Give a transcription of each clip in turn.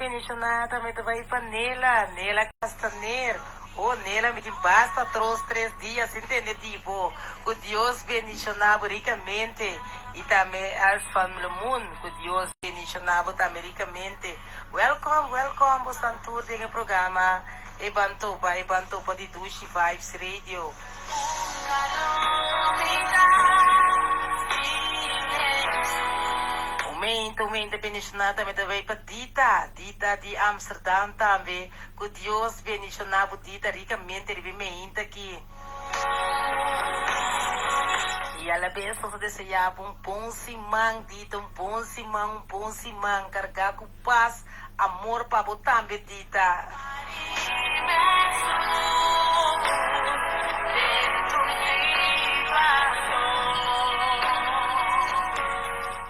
bendishoná tambe ta bai pa Nela, Nela Castaner. Oh Nela mi tin basta tros tres dia sin tende di bo. Ku Dios bendishoná bo rikamente. I tambe Els van Lemoen, ku Dios bendishoná bo tambe rikamente. Welkom, welkom bosan tur den e programa E Ban Topa, E Ban Topa di Dushi Vibes Radio. Un mente bendishoná tambe ta bay pa Dita, Dita di Amsterdam tambe. Ku Dios bendishoná bo Dita rikamente riba e meinta aki. I alabes nos ta deseá bo un bon siman Dita, un bon siman, un bon siman kargá ku pas, amor pa bo tambe Dita.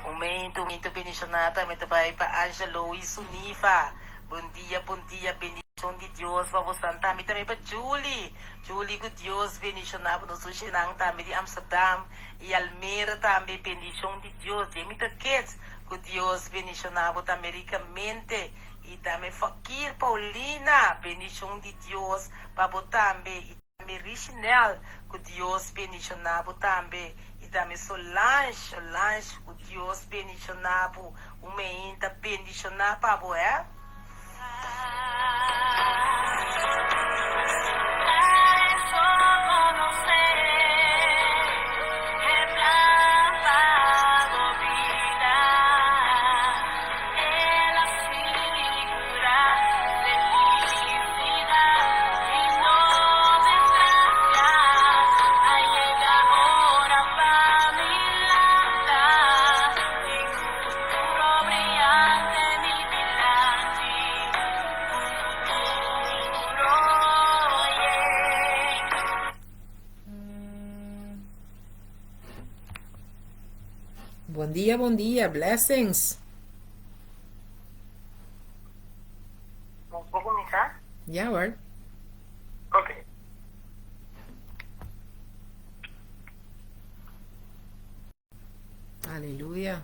Un meintu, meintu bendishoná tambe ta bai pa Angelo i Suniva. Bon dia, bon dia, bendishon di Dios pa bosan tambe, tambe pa Julie. Julie ku Dios bendishoná bo, nos ushinan tambe di Amsterdam i Almere tambe, bendishon di Dios. Jemmy ta kids, ku Dios bendishoná bo tambe rikamente. I tambe Fakir Paulina, bendishon di Dios pa bo tambe. I tambe Richinel, ku Dios bendishoná bo tambe. I tambe Solange, Solange, ku Dios bendishoná bo. Un meinta bendishoná pa bo, hè. Bon dia, bon dia, blessings. Nos por kuminsá? Ja hoor. Ok. Aleluya.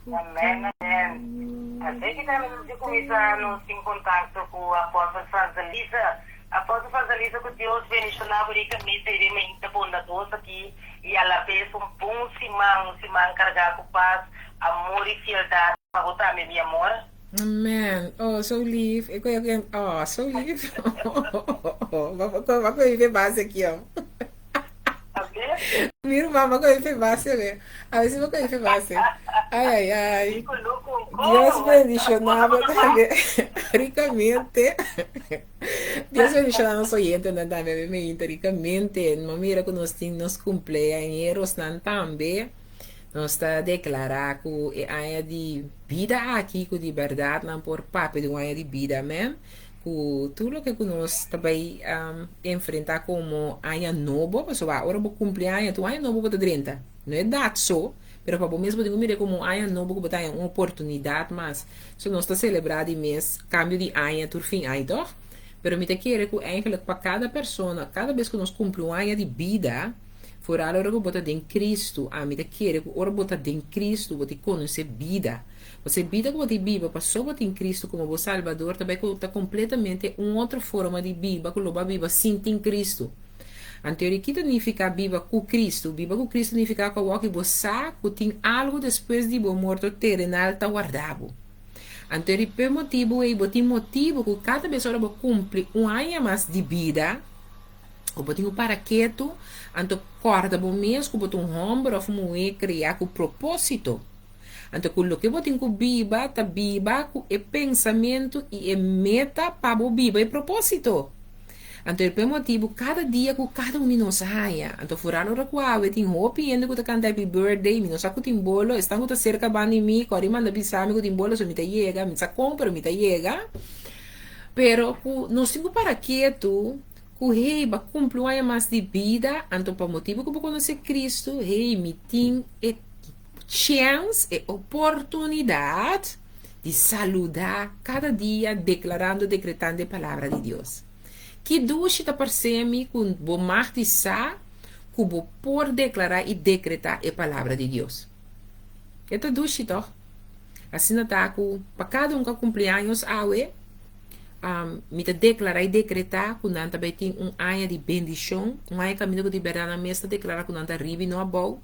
Amén, amén. Así que también nos comienza nos en contacto con Apóstol Franzalisa. Apóstol Franzalisa, que Dios bendicionado ricamente y remente bondadoso aquí y a la vez un bon simán, un simán cargado con paz, amor y fieldad. Pa bo tambe, mi amor. Amen. Oh, so lief. Ik wil ook Oh, so lief. Wat wil je base aqui, ó? Mira, mamá, com ele base, né? A ver se vou com ele base. Ai, ai, ai. Dios bendicionado también ricamente. Dios bendicionado nos oyentes nan tambe me ricamente. No mira que nos tin nos cumpleañeros nan tambe. Nos ta deklará ku e aña di bida aki, ku di bèrdat nan por papia di un aña di bida, amèn, ku tur loke ku nos ta bai enfrentá komo aña nobo, pasobra ora bo kumpli aña, tur aña nobo bo ta drenta. No e dat so, pero pa bo mes bo tin ku mira komo un aña nobo ku bo ta haña un oportunidat mas. So nos ta selebrá di mes kambio di aña tur fin aña, tòg? Pero mi ta kere ku eigentlik pa kada persona, kada bes ku nos kumpli un aña di bida, Foral ora ku bo ta den Kristu, ami ta kere ku ora bo ta den Kristu bo tin konosé bida. Pasobra e bida ku bo tin biba pasobra bo tin Kristu komo bo Salbador ta bai ku ta kompletamente un otro forma di biba ku lo bo a biba sin tin Kristu. Anto di ki ta nifiká biba ku Kristu? Biba ku Kristu nifiká ku awor ki bo sa ku tin algu despues di bo morto terenal ta warda bo. Anto di p'e motibu ei bo tin motibu ku kada bes ora bo kumpli un aña mas di bida, Ku bo tin ku para ketu, anto kòrda bo mes ku bo ta un hòmber òf un muhé kreá ku propósito. Anto ku loke bo tin ku biba ta biba ku e pensamentu i e meta pa bo biba e propósito. Anto e motibu kada dia ku kada un di nos a haña. Anto foral ora ku awe tin hopi hende ku ta kanta happy birthday, mi no sa ku tin bolo, esnan ku ta serka banda di mi kòrda i manda bisa mi ku tin bolo so mi ta yega, mi sa kon pero mi ta yega. Pero ku nos tin ku para ketu ku hey ba kumpli un aña mas di bida, anto pa motibu ku bo konosé Kristu, hey mi tin e chèns, e oportunidat di saludá kada dia deklarando, dekretando e palabra di Dios. Ki dushi ta parsé mi ku bo mag di sa ku bo por deklará i dekretá e palabra di Dios. E ta dushi tòg? Asina ta ku pa kada un ku a kumpli años awe, mi ta deklará i dekretá ku nan ta bai tin un aña di bendishon, un aña kaminda ku di bèrdat nan mes ta deklará ku nan ta riba i no abou,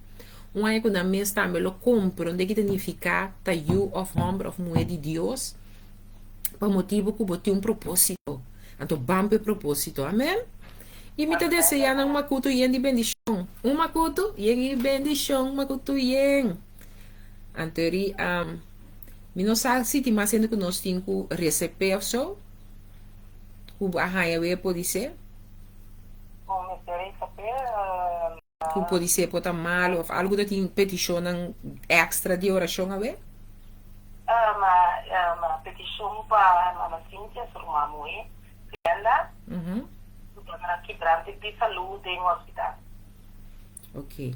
un aña ku nan mes tambe lo komprondé ki ta nifiká ta yu òf hòmber òf muhé di Dios, pa motibu ku bo tin un propósito. Anto ban pa e propósito. Amèn. I mi ta deseá nan makutu yen di bendishon. Un makutu yen di bendishon, makutu yen. Anto ri, mi no sa si tin mas hende ku nos tin ku resepé òf so, ku bo a haña wea podisé. Ku mester resepé? Ku podisé por ta malu òf algu ta tin petishonnan èkstra di orashon awe? Ma petishon pa Mama Cynthia, su ruman muhé, Glenda, ku ta na kibrante di salú den hospital. Ok.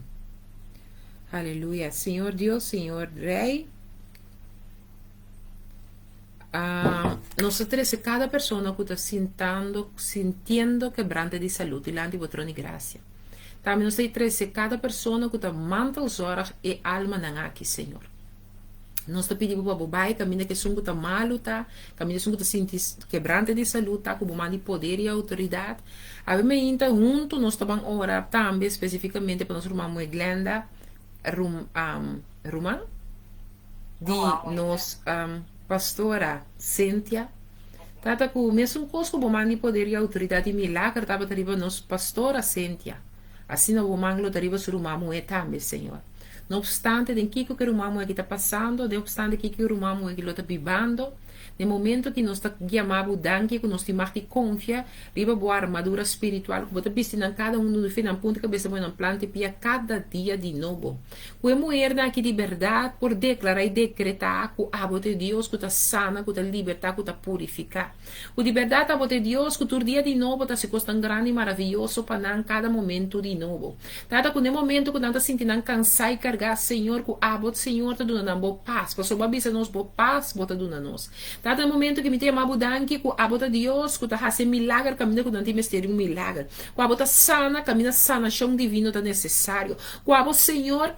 Aleluya. Señor Dios, Señor Rey. Uh, nos ta trece cada persona cu ta sintando, sintiendo quebrante di salud dilanti bo trono di gracia. Tambe nos ta trece cada persona cu ta mantelzorg e almanan aki, Señor. Nos ta pidi bo pa bo bai kaminda ku esun ku ta malu ta, kaminda esun ku ta sinti kebrante di salú ta, ku bo man di poder i outoridat. Awe meinta huntu nos ta ban ora tambe spesifikamente pa nos ruman muhé Glenda, rum, ruman di nos pastora Cynthia. Tata ku mesun kos ku bo man di poder i outoridat i milager tabata riba nos pastora Cynthia. Asina bo man lo ta riba su ruman muhé tambe, Señor. No opstante den kiko ku e ruman muhé aki ta pasando, den opstante kiko e ruman muhé aki lo ta bibando, den momento ki nos ta yama bo danki ku nos tin mag di konfia riba bo armadura spiritual ku bo ta bisti nan kada un di nan punta kabesa bo nan planta i pia kada dia di nobo. Ku e muhernan aki di bèrdat por deklará i dekretá ku abo ta e Dios ku ta sana, ku ta libertá, ku ta purifiká. Ku di bèrdat abo ta e Dios ku tur dia di nobo ta hasi kosnan grandi i maravioso pa nan kada momentu di nobo. Tata, ku n'e momentu ku nan ta sinti nan kansá i kargá, Señor, ku abo, Señor, ta duna nan bo pas, pasobra bo a bisa nos bo pas bo ta duna nos. Tata, n'e momentu ku mi ta yama bo danki ku abo ta Dios ku ta hasi e milager kaminda ku nan tin mester di un milager, ku abo ta sana kaminda sanashon divino ta nesesario, ku abo, Señor,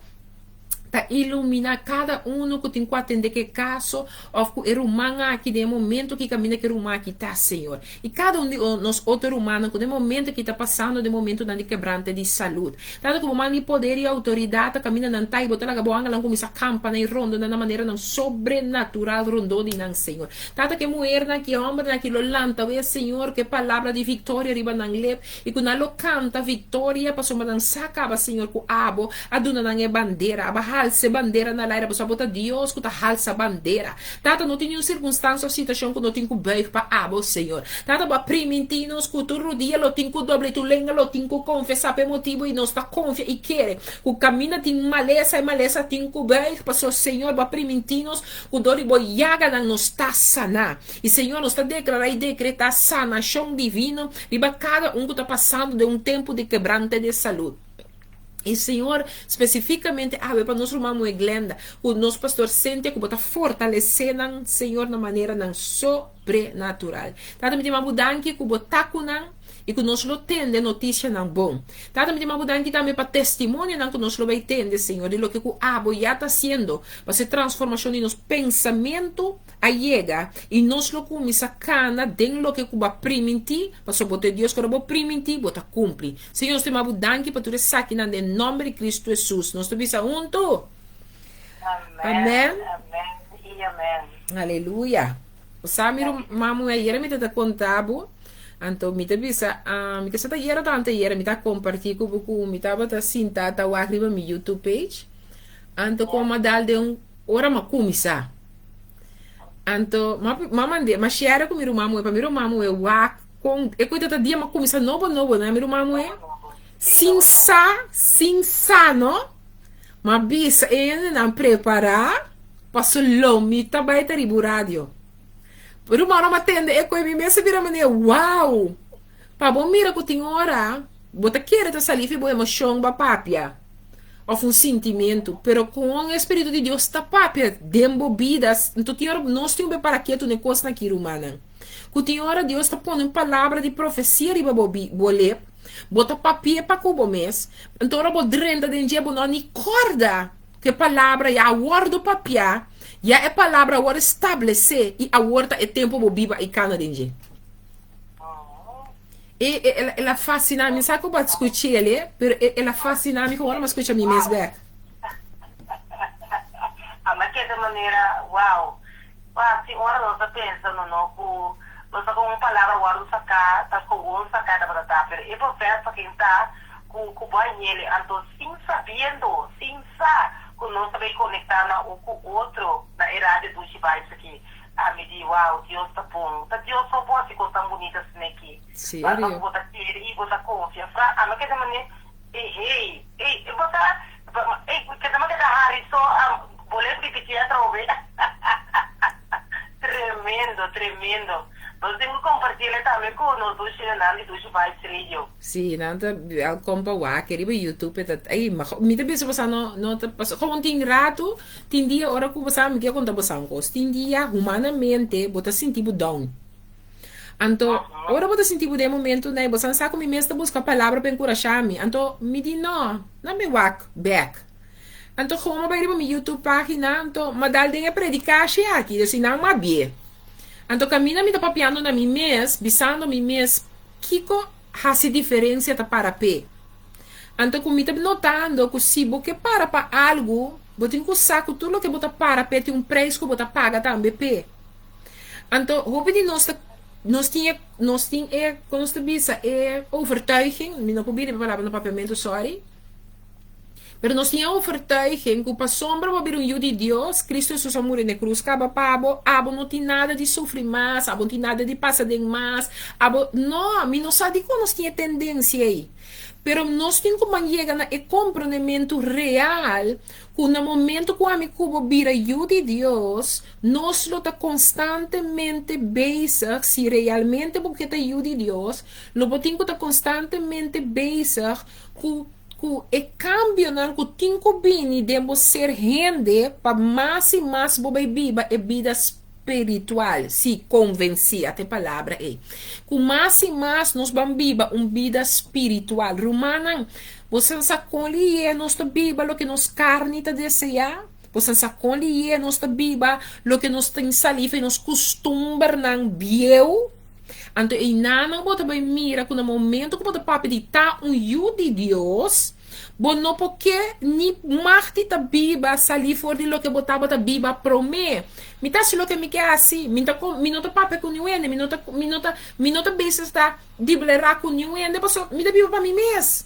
ta ilumina kada uno ku tin ku atende ku e kaso òf ku e ruman aki den e momento ki kaminda ku e ruman aki ta, Señor. I kada un di nos otro rumannan ku den e momento aki ta pasando den momentonan di kebrante di salud. Tata ku bo man di poder i outoridat ta kaminda nan ta i bo ta laga bo angelnan kuminsá kampa nan i rondo nan na maneranan sobrenatural rondó di nan, Señor. Tata ku e muhernan aki, e hòmbernan aki lo lanta wes, Señor, ku e palabra di viktoria riba nan lep I ku nan lo kanta viktoria, pasobra nan sa kaba, Señor, ku abo a duna nan e bandera. Abo a halsa e bandera na laira, pasobra abo ta Dios ku ta halsa bandera. Tata, no tin niun sirkunstansia òf situashon ku no tin ku buig pa abo, Señor. Tata, bo a primintí nos ku tur rudia lo tin ku dobla i tur lenga lo tin ku konfesá pa e motibu i nos ta konfia i kere ku kaminda tin malesa, e malesa tin ku buig, pasobra, Señor, bo a primintí nos ku dor di bo yaganan nos ta saná. I Señor, nos ta deklará i dekretá sanashon divino riba kada un ku ta pasando den un tempu di kebrante di salud. I Señor, spesifikamente awe pa nos ruman muhé Glenda, ku nos pastor Cynthia, ku bo ta fortalesé nan, Señor, na maneranan sobrenatural. Tata, mi ta yama bo danki ku bo ta ku nan i ku nos lo tende notisianan bon. Tata, mi ta yama bo danki tambe pa testimonionan ku nos lo bai tende, Señor, di loke ku abo ya ta hasiendo pa se transformashon di nos pensamentu, a yega i nos lo kuminsá kana den loke ku bo a primintí, pasobra bo ta e Dios ku ora bo primintí, bo ta kumpli. Señor, nos ta yama bo danki pa tur esakinan den nòmber di Kristu Hesus. Nos ta bisa huntu, Amèn. Amèn i amèn. Aleluya. Bo sa mi ruman muhé, ayera mi ta ta konta bo, anto mi ta bisa, mi ta sa ta ayera o ta anteayera mi ta kompartí ku bo ku mi tabata sinta ta wak riba mi YouTube page, anto komo a dal den un ora mi a kuminsá. Anto, m'a m'a mand'é, m'a share ku mi ruman muhé, pa mi ruman muhé wak kon e koe ta ta dia m'a kuminsá nobo nobo na mi ruman muhé. Sin sa, sin sa no, m'a bisa e hendenan prepará paso lo mi ta bai ta riba un radio. Mi rumannan m'a tende e koe mi mes a bira manera wow! Pa bo mira ku tin ora bo ta kere ta sali fi bo emoshon bo a papia òf un sintimentu, pero kon e Spiritu di Dios ta papia den bo bida, nto tin ora nos tin un be para ketu na e kosnan aki rumannan. Ku tin ora Dios ta pone un palabra di profesia riba bo bo lep, bo ta papia pa ku bo mes, nto ora bo drenta den dje bo no a ni kòrda ku e palabra ya a wòrdu papiá. Ya e palabra a wòrdu establesé i awor ta e tempu bo biba i kana den dje. E, e, el, el a fasciná mi. Sa ku bo a skuch'el, e, pero e, el a fasciná mi ku ora mi a skucha mi mes bèk. Ama keda manera, wow. Wak, tin ora nos ta pensa no no ku nos ta kon un palabra wòrdu saká, ta gewoon saká tabata ta, pero e bevestiging ta ku ku bo a yele, anto sin sabiendo, sin sa ku nos ta bay konektá na un ku otro na e radio Dushi Vibes aki, ami di wow, Dios ta bon, ta Dios so por hasi kos tan bunita asina aki. Serio? Bo ta kere i bo ta konfia. Fra, ami keda manera. Ey hey ey bo ta ey keda ma keda hari so bolé ripití atrobe tremendo tremendo nos tin ku kompartiele tambe ku nos dushi nan di Dushi Vibes Radio. Sí, nan ta welkom pa wak riba YouTube e ta ey ma mi ta bisa bosa no no ta paso gewoon tin ratu tin dia ora ku bosa mi ke konta bosa un kos tin dia humanamente bo ta sinti bo down. Anto, ora bo ta sinti bo den e momentunan ei, bo san sa ku mi mes ta buska palabra pa enkurashá mi. Anto, mi di, No, na mi wak bèk. Anto, gewoon mi a bai riba mi YouTube página, anto mi a dal den e predikashi aki, dus i nan mi a bié. Anto, kaminda mi ta papiando na mi mes, bisando mi mes kiko hasi diferensia ta para p'e. Anto, ku mi ta notando ku si bo ke para pa algu, bo tin ku sa ku tur loke bo ta para p'e tin un preis ku bo ta paga tambe p'e. Anto hopi di nos ta nos tin e nos tin e kon nos ta bisa e overtuiging, mi no por bini e palabra na papiamentu sorry, pero nos tin e overtuiging ku pasobra bo a bira un yu di Dios, Cristo Jesus a muri na e krus kaba pa bo, abo no tin nada di sufri mas, abo no tin nada di pasa den mas, abo, no, mi no sa dikon nos tin e tendensia ei, pero nos tin ku ban yega na e komprondementu real ku na momento ku ami ku bo bira yu di Dios, nos lo ta konstantemente bezig, si realmente bo ke ta yu di Dios, lo bo tin ku ta konstantemente bezig ku ku e kambionan ku tin ku bini den bo ser hende pa mas i mas bo bai biba e bida spiritual, si, konvensí, ata e palabra ei, ku mas i mas nos ban biba un bida spiritual. Rumannan, bo sa sa kon lié nos ta biba loke nos karni ta deseá? Bo sa sa kon lié nos ta biba loke nos tin salí for nos kustumbernan bieu? Anto einanan bo ta bai mira ku na momento ku bo ta papia di ta un yu di Dios, bo no por ke ni mag di ta biba salí for di loke bo tabata biba promé. Mi ta hasi loke mi ke hasi, mi ta mi no ta papia ku niun hende, mi no ta mi no ta mi no ta bezig ta diblerá ku niun hende pasobra mi ta biba pa mi mes.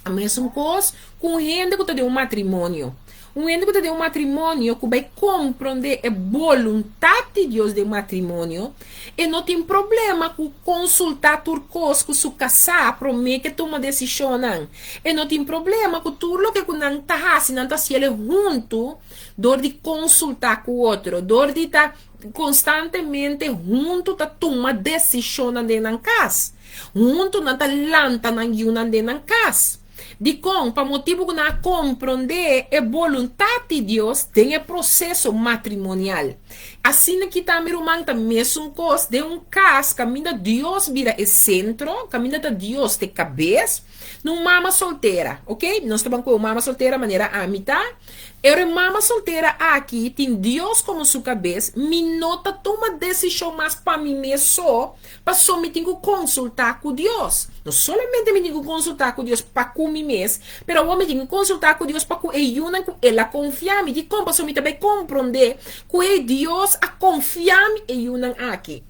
A mesun kos ku un hende ku ta den un matrimonio. Un hende ku ta den un matrimonio ku bai komprondé e boluntat di Dios den matrimonio, e no tin problema ku konsultá tur kos ku su kasá promé ke tuma desishonnan. E no tin problema ku tur loke ku nan ta hasi, nan ta hasiel huntu dor di konsultá ku otro, dor di ta konstantemente huntu ta tuma desishonnan den nan kas. Huntu nan ta lanta nan yunan den nan kas. Dikon? Pa motibu ku nan a komprondé e boluntat di Dios den e proseso matrimonial. Asina ki tambe, ruman, ta mesun kos den un kas kaminda Dios bira e sentro, kaminda ta Dios ta e kabes, na un mama soltera, ok? Nos ta ban ku e un mama soltera manera ami ta. Ero e mama soltera aki tin Dios komo su kabes, mi no ta tuma desishon mas pa mi mes so, Paso mi tin ku konsultá ku Dios. No solamente mi tin ku konsultá ku Dios pa ku mi mes, pero awor mi tin ku konsultá ku Dios pa ku e yunan ku El a konfia mi. Dikon? Pasobra mi ta bai komprondé ku e Dios a konfia mi e yunan aki.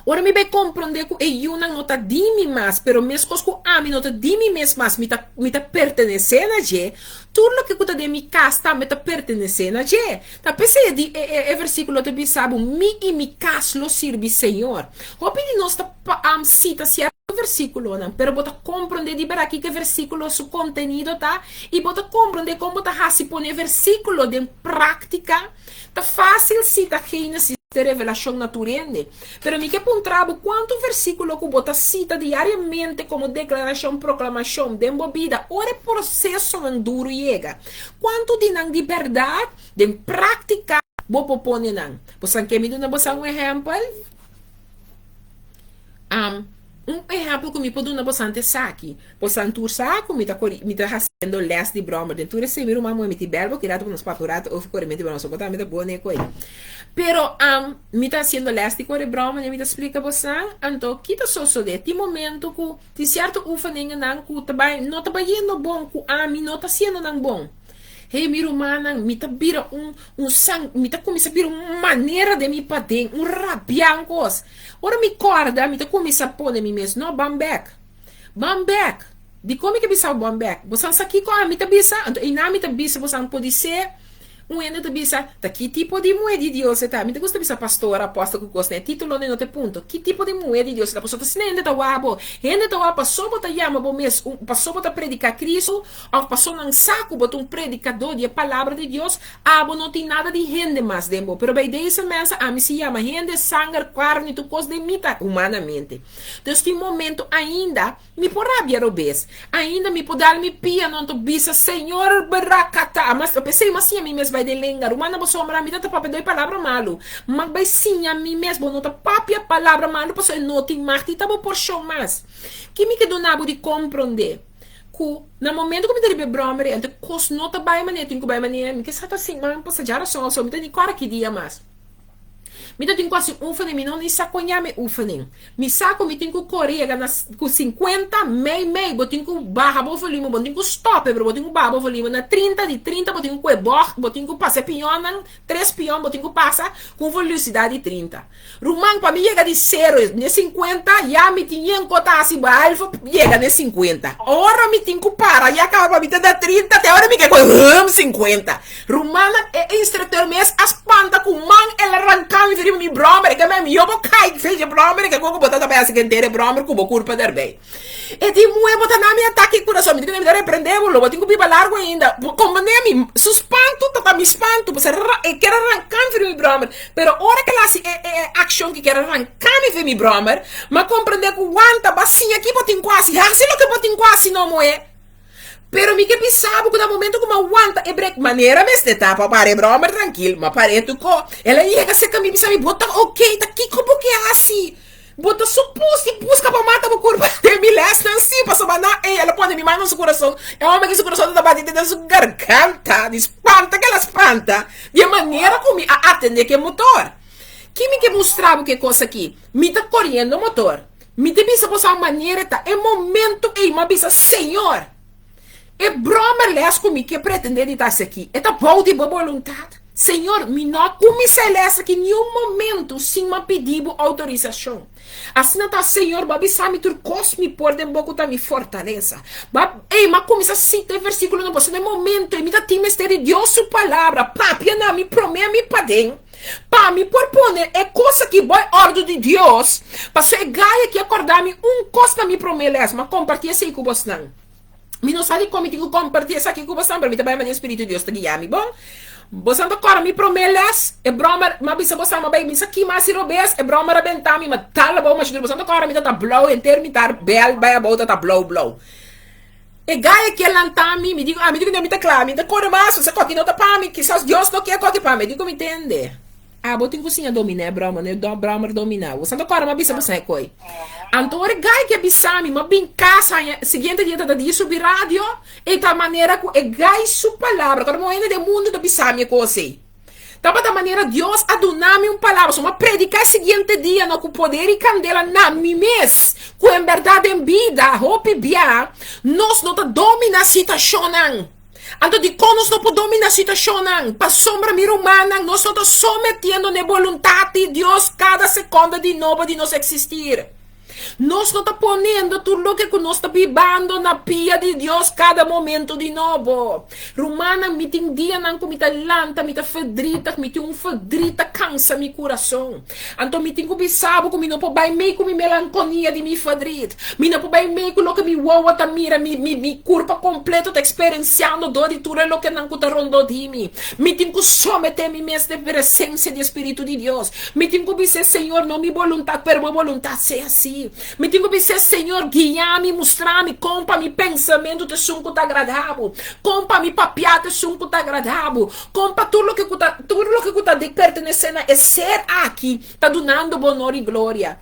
Ora mi bai komprondé ku e yunan no ta di mi mas, pero meskos ku ami no ta di mi mes mas, mi ta mi ta pertenesé na dje, tur loke ku ta den mi kas tambe ta pertenesé na dje. Ta p'esei di e e versíkulo ta bisa bo, Mi i mi kas lo sirbi Señor. Hopi di nos ta sita sierto versíkulonan, pero bo ta komprondé di bèrdat kiko e versíkulo su kontenido ta i bo ta komprondé kon bo ta hasi pone e versíkulo den práktika. Ta fásil sita Génesis te Revelashon na tur hende, pero mi ke puntra bo kuantu versíkulo ku bo ta sita diariamente komo deklarashon, proklamashon, den bo bida ora e prosesonan duru yega. Kuantu di nan di bèrdat den práktika bo por pone nan? Bosan ke mi duna bosan un ehèmpel? Un ehèmpel ku mi por duna boso ta esaki, Boso tur sa ku mi ta kore, mi ta hasiendo lès di bròmer. Den tur esei mi ruman muhé mi tin bèl bo ki rato ku nos papia un rato over korementu di bròmer. So bo tambe ta bon e koe. Pero mi ta hasiendo lès di kore bròmer i mi ta splika bosan. Anto ki ta sosodé? Tin momento ku tin sierto oefeningennan ku ta bai no ta bayendo bon ku ami no ta hasiendo nan bon. Hey mi rumannan, mi ta bira un un san, mi ta kuminsá bira un manera den mi paden, un rabiá un kos. Ora mi kòrda mi ta kuminsá pone mi mes, no, ban bèk. Ban bèk! Dikon mi ke bisa bo ban bèk? Bosan sa kiko ami ta bisa? Anto einan mi ta bisa bosan podisé un hende ta bisa, ta ki tipo di muhé di Dios e ta? Mi ta gusta bisa pastor, apòstel ku kos, na e título no ta e punto. Ki tipo di muhé di Dios e ta? Pasobra ta asina hende ta wak bo. Hende ta wak paso bo ta yama bo mes un, paso bo ta prediká Kristu, òf paso nan sa ku bo ta un predikadó di e Palabra di Dios, abo no tin nada di hende mas den bo. Pero bei deze mensen, ami si yama hende, sanger, karni, tur kos den mi ta humanamente. Dus tin momento ainda mi por rabia robes, ainda mi por dal mi pia no anto bisa Señor brakata, mas p'esei mi a siña mi mes bai den lenga, rumannan bo sombra mi ta ta papia doi palabra malu, mak bai siña mi mes bo no ta papia palabra malu pasobra e no tin mag di ta bo porshon mas. Ki mi ke duna bo di kompronde ku na momento ku mi ta riba e bròmer anto kos no ta bai manera tin ku bai manera mi ke sa ta siman pasa djarason also mi ta ni kòrda ki dia mas. Mi ta tin ku hasi un oefening, mi no ni sa kon yama e oefening. Mi sa ku mi tin ku kore yega na ku sinkuenta, mei mei bo tin ku baha bo volume, bo no tin ku stòp e pero bo tin ku baha bo volume na trinta, di trinta bo tin ku kue bògt, bo tin ku pasa e piònnan, tres piòn bo tin ku pasa ku un velosidad di trinta. Ruman, pa mi yega di sero n'e sinkuenta ya mi tin yen ku ta hasi behalve yega n'e sinkuenta. Ora mi tin ku para ya kaba pa mi ta na trinta te ora mi ke kue hum sinkuenta. Rumannan, e instructor mes a spanta cu man el a ranca mi riba mi brommer. E keme mi yo bo cay fe dje brommer e ke cu bo ta ta bay haci kenter e brommer cu bo curpa derbey. E di muhe bo ta na mi atake curason. Mi di cu mi ta reprende bo lo bo tin cu biba largo ainda. Bo comprende mi? Su spantu ta ta mi spantu pasobra e kier a ranca mi riba mi brommer. Pero ora cu el a haci e e accion cu kier a ranca mi riba mi brommer, mi a comprende cu wanta bo a siña ki bo tin cu haci. Haci loke bo tin cu haci no muhe. Pero mi ke bisa bo ku na momento ku mi a wanta e brek manera mester ta pa para e bròmer trankil, mi a para e tuko. El a yega serka mi bisa mi, Bo ta oke? Ta kiko bo ke hasi? Bo ta supos di buska pa mata bo kurpa den mi lèsnan? Sí, pasobra na ei el a pone mi man na su kurason. E hòmber ki su kurason ta bati den su garganta di spanta ku el a spanta di e manera ku mi a atendé ku e motor. Ki mi ke mustra bo ku e kos aki? Mi ta koriendo motor. Mi ta bisa boso a manera ta e momento ei m'a bisa, Señor, e bròmer lès ku mi ke pretendé di ta hasi aki, e ta bou di bo boluntat? Señor, mi no a kuminsá e lès aki niun momento sin m'a pidi bo outorisashon. Asina ta, Señor, bo a bisa mi tur kos mi por den bo ku ta mi fortalesa. Bo a, ei, m'a kuminsá sita e versíkulonan pasobra na e momento ei mi ta tin mester di Dios su Palabra papia na mi promé mi paden. Pa mi por pone e kos aki bo e òrdu di Dios, pasobra e gai aki a kòrda mi un kos na mi promé lès, mi a kompartí esei ku bosnan. Mi no sa dikon mi tin ku kompartí esaki ku bosnan, pero mi ta bai manera Spiritu di Dios ta guia mi. Bon, bosnan ta kòrda mi promé lès, e bròmer, mi a bisa bosnan, mi a bai misa kima hasi robes, e bròmer a benta mi, mi a dal abou masha duru, bosnan ta kòrda mi ta ta blou, henter mitar bèl bai abou ta ta blou blou. E gai a kier lanta mi, mi di, ami di ku mi ta kla, mi ta kore mas, esa koki no ta pa mi, kisas Dios no kier koki pa mi, di ku mi tende. Abo tin ku siña dominá e bròmer, no e bròmer dominá bo. Santo kòrda mi a bisa bo sa e koi. Anto ora e gai ke bisa mi, mi a bin kas haña, siguiente dia ta ta dia subi radio, e ta manera ku e gai su palabra, kòrda mi hende den mundu ta bisa mi e kos ei. Tabata manera Dios a duna mi un palabra, so mi a prediká e siguiente dia no ku poder i kandela na mi mes, ku en bèrdat den bida hopi bia nos no ta dominá situashonnan. Anto dikon nos no por dominá situashonnan? Pasobra mi rumannan, nos no ta sometiendo na e boluntat di Dios kada sekonda di nobo di nos eksistir. Nos no ta poniendo tur loke ku nos ta bibando na pia di Dios kada momento di nobo. Rumannan, mi tin dianan ku mi ta lanta, mi ta verdrietig, mi tin un verdriet ta kansa mi kurason. Anto mi tin ku bisa bo ku mi no por bai mei ku mi melankonia di mi verdriet. Mi no por bai mei ku loke mi wowo ta mira, mi, mi, mi kurpa kompleto ta eksperensiando dor di tur e lokenan ku ta rondó di mi. Mi tin ku someté mi mes den presensia di e Spiritu di Dios. Mi tin ku bis'é, Señor, no mi boluntat, pero bo boluntat sea así. Mi tin ku bis'é, Señor, guia mi, mustra mi kon pa mi pensamentu ta esun ku ta agradá bo, kon pa mi papiá ta esun ku ta agradá bo, kon pa tur loke ku ta, tur loke ku ta di pertenesé na e ser aki ta dunando bo honor i gloria.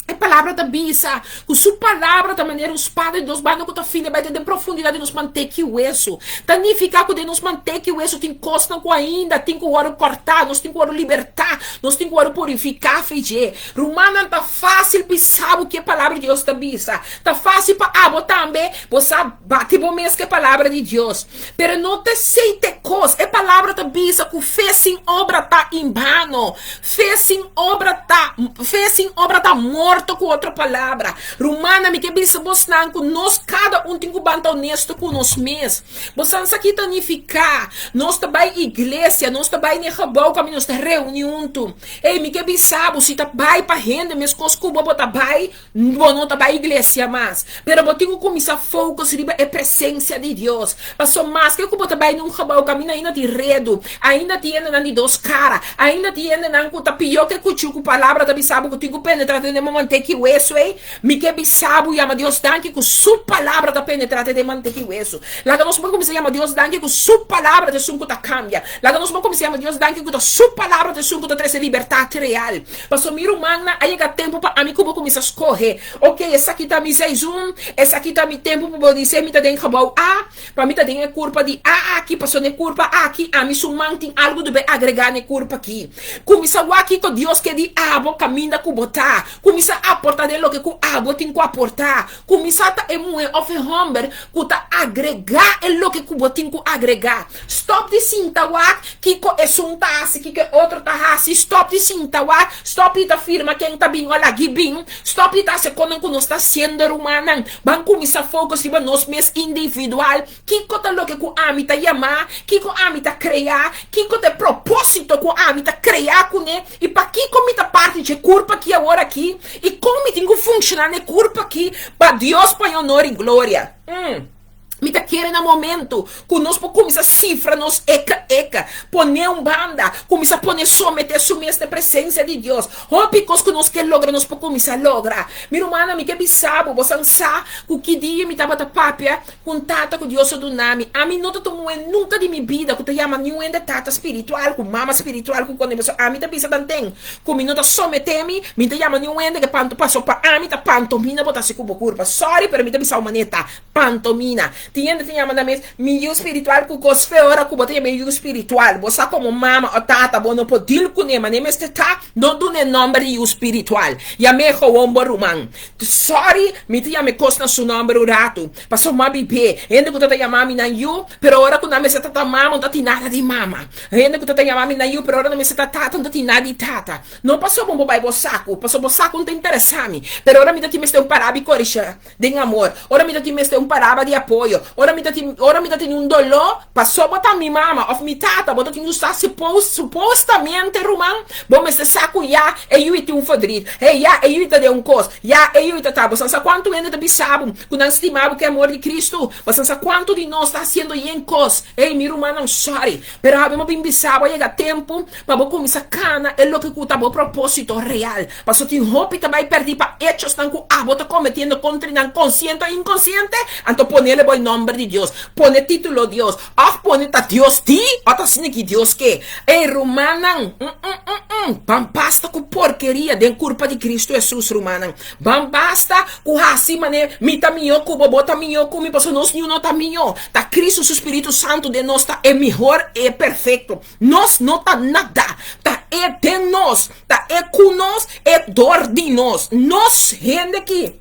E palabra ta bisa ku su palabra ta manera un spada di dos banda ku ta fila bai te den profundidat di nos manteki wesu. Ta nifiká ku den nos manteki wesu tin kosnan ku ainda tin ku wòrdu kòrtá, nos tin ku wòrdu libertá, nos tin ku wòrdu purifiká fe dje. Rumannan, ta fásil bisa bo ke palabra di Dios ta bisa. Ta fásil pa abo tambe bo sa bati bo mes ku e palabra di Dios. Pero no ta esei ta e kos. E palabra ta bisa ku fe sin obra ta en bano. Fe sin obra ta, fe sin obra ta morto ku otro palabra. Rumannan, mi ke bisa bosnan ku nos kada un tin ku ban ta honesto ku nos mes. Bosan sa ki ta nifiká? Nos ta bai iglesia, nos ta bai na e gebou kaminda nos ta reuní huntu. Ey, mi ke bisa bo, si ta bai pa hende meskos ku bo, bo ta bai. Bo no ta bai iglesia mas, pero bo tin ku kuminsá focus riba e presensia di Dios. Paso maske ku bo ta bai na un gebou kaminda ainda tin redu, ainda tin hendenan di dos kara, ainda tin hendenan ku ta pió ke kuchu ku palabra ta bisa bo ku tin ku penetrá den manteki wesu ei, mi ke bisa bo yama Dios danki ku su palabra ta penetrá te den manteki wesu. Laga nos por kuminsá yama Dios danki ku su palabra ta esun ku ta kambia. Laga nos por kuminsá yama Dios danki ku ta su palabra ta esun ku ta trese libertat real. Paso mi rumannan, a yega tempu pa ami ku bo kuminsá skohe. Ok, esaki ta mi seizoen, esaki ta mi tempu pa bo di mi ta den gebou A, pa mi ta den e kurpa di A aki, paso na e kurpa aki ami su man tin algu di bai agregá na e kurpa aki. Kuminsá wak kiko Dios ke di abo kaminda ku bo ta. Kuminsá aportá den loke ku abo tin ku aportá. Kuminsá ta e muhé òf e hòmber ku ta agregá e loke ku bo tin ku agregá. Stòp di sinta wak kiko esun ta hasi, kiko e otro ta hasi. Stòp di sinta wak, stòp di ta firma ken ta bin o lag'i bin. Stòp di ta hasi konan ku nos ta hasiendo, rumannan. Ban kuminsá focus riba nos mes individual. Kiko ta loke ku ami ta yamá? Kiko ami ta kreá? Kiko ta e propósito ku ami ta kreá kuné? I pakiko mi ta parti dje kurpa akí awor akí? I kon mi tin ku funshoná na e kurpa akí pa Dios paña onor i gloria? Mm. Mi ta kere na momento ku nos por kuminsá sifra nos eka eka, pon'é un banda, kuminsá pone someté su mes na e presensia di Dios. Hopi kos ku nos ke logra nos por kuminsá logra. Mi rumannan, mi ke bisa bo, bosan sa ku ki dia mi tabata papia Ku un tata ku Dios a duna mi. Ami no ta tuma un nunka di mi bida ku ta yama niun hende tata spiritual, ku mama spiritual, ku kond'e pasobra ami ta bisa tanten ku mi no ta someté mi, mi ta yama niun hende ke panto paso pa ami ta pantomina bo ta hasi ku bo kurpa. Sorry pero mi ta bisa un manera ta pantomina. Tin hende ta yama nan mes mi yu spiritual ku kos feo ora ku bo ta yama e yu spiritual. Bo sa komo mama o tata bo no por deal kuné manera mester ta, no duna e nòmber di yu spiritual. Yam'é gewoon bo ruman. Sorry, mi ta yama e kos na su nòmber un ratu. Pasobra mi a bib'é. Hende ku ta ta yama mi nan yu, pero ora ku nan mester ta ta mama, no ta tin nada di mama. Hende ku ta ta yama mi nan yu, pero ora nan mester ta tata, no ta tin nada di tata. No pasobra bo bai bo saku, pasobra bo saku no ta interesá mi. Pero ora mi ta tin mester un paraba di korisha den amor, ora mi ta tin mester un paraba di apoyo, ora mi ta tin, ora mi ta tene un doló, pasobra bo ta mi mama òf mi tata, bo ta tin ku sa supostamente, ruman, bo mester sa ku ya e yu tin un verdriet. Hey, ya e yu ta den un kos. Ya e yu ta ta. Bo sa sa kuantu hende ta bisa bo ku nan stima bo ku e amor di Kristu? Bo sa sa kuantu di nos ta hasiendo yen kos? Hey, mi rumannan, sorry, pero awe mi a bin bisa bo a yega tempu pa bo kuminsá kana e loke ku ta bo propósito real. Pasobra tin hopi ta bai pèrdí pa echosnan ku abo ta kometiendo kontra nan konsiente o inkonsiente. Anto ponele bo e nòmber di Dios. Pone título Dios. Òf pone ta Dios di òf ta asina ki Dios ke. Ey rumannan, mm-mm-mm-mm, ban basta ku porkeria den kurpa di Kristu Hesus, rumannan. Ban basta ku hasi manera mi ta mihó ku bo, bo ta mihó ku mi, pasobra nos niun no ta mihó. Ta Kristu su Spiritu Santu den nos ta e mihor, e perfekto. Nos no ta nada. Ta E den nos, ta E ku nos, E dor di nos. Nos hende ki.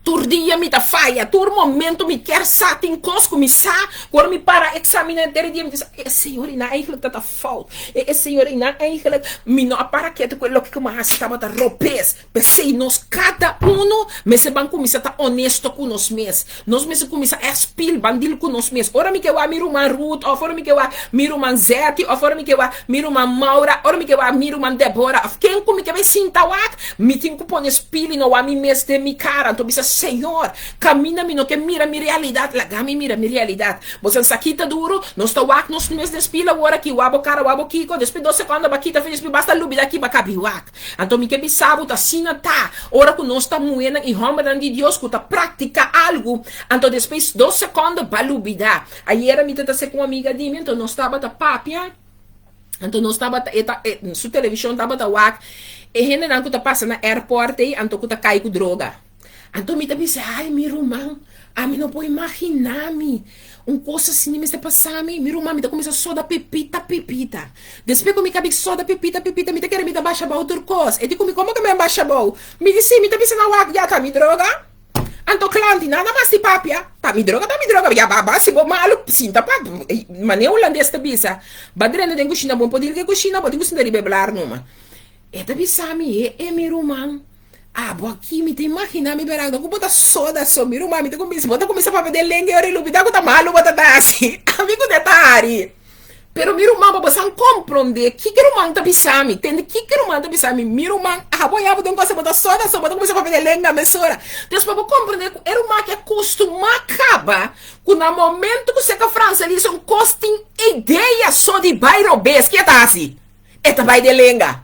Tur dia mi ta faya, tur momento mi kier sa tin kos ku mi sa, ku ora mi para examina henter e dia mi ta bisa, e señor einan eigenlijk ta ta fout, e e señor einan eigenlijk mi no a para ketu ku e loke ku mi a hasi tabata robes. P'esei nos kada uno mester ban kuminsá ta honesto ku nos mes. Nos mester kuminsá ègt spil, ban deal ku nos mes. Ora mi ke wak mi ruman Ruth òf ora mi ke wak mi ruman Zetty òf ora mi ke wak mi ruman Maura, ora mi ke wak mi ruman Deborah òf ken ku mi ke bai sinta wak, Mi tin ku pone spil i no wak mi mes den mi kara. Anto bisa, Señor, kaminda mi no ke mira mi realidat, laga mi mira mi realidat. Bo sa sa kita duru? Nos ta wak nos mes den spil awor aki, wak bo kara, wak bo kiko. Despues dos sekondo ba kita fin di spil, basta lubida ki ba kabi wak. Anto mi ke bisa bo ta asina ta ora ku nos ta muhernan i hòmbernan di Dios ku ta praktika algu, anto despues dos sekondo ba lubida. Ayera mi ta ta se ku un amiga di mi, anto nos tabata papia. Anto nos tabata, e ta, e, su televishon tabata wak E hendenan ku ta pasa na airport ei anto ku ta kai ku droga. Anto mi ta bisa, ai mi ruman, ami no por imaginá mi un kos asina mester pasa mi. Mi ruman, mi ta kuminsá soda pipita pipita. Despues ku mi kabi soda pipita pipita, mi ta kere mi ta basha abou tur kos. E di ku mi, komo ke mi a basha abou? Mi di, si, mi ta bisa nan wak, ya ta mi droga. Anto klanti, nada mas di papia. Ta mi droga, ta mi droga. Ya ba ba, si bo malu, sinta pa, manera hulandes ta bisa, ba drenta den kushina, bo no por dil ku e kushina, bo tin ku sinta riba e blar numa. E ta bisa mi, e e mi ruman, abo aki mi ta imagina mi berando ku bo ta soda so mi ruman, mi ta kuminsa, bo ta kuminsa papia den lenga e ora e lubida ku ta malu bo ta ta hasi. Ami ku ta hari. Pero mi ruman, bo bo san komprondé kiko e ruman ta bisa mi, tende kiko e ruman ta bisa mi, mi ruman, abo i abo den kos bo ta soda so, bo ta kuminsa papia den lenga mesora. Entonces pa bo komprondé ku e ruman aki a kustumá kaba ku na momento ku seka Frans Elise un kos tin idea so di bai robes, ke e ta hasi? E ta bai den lenga.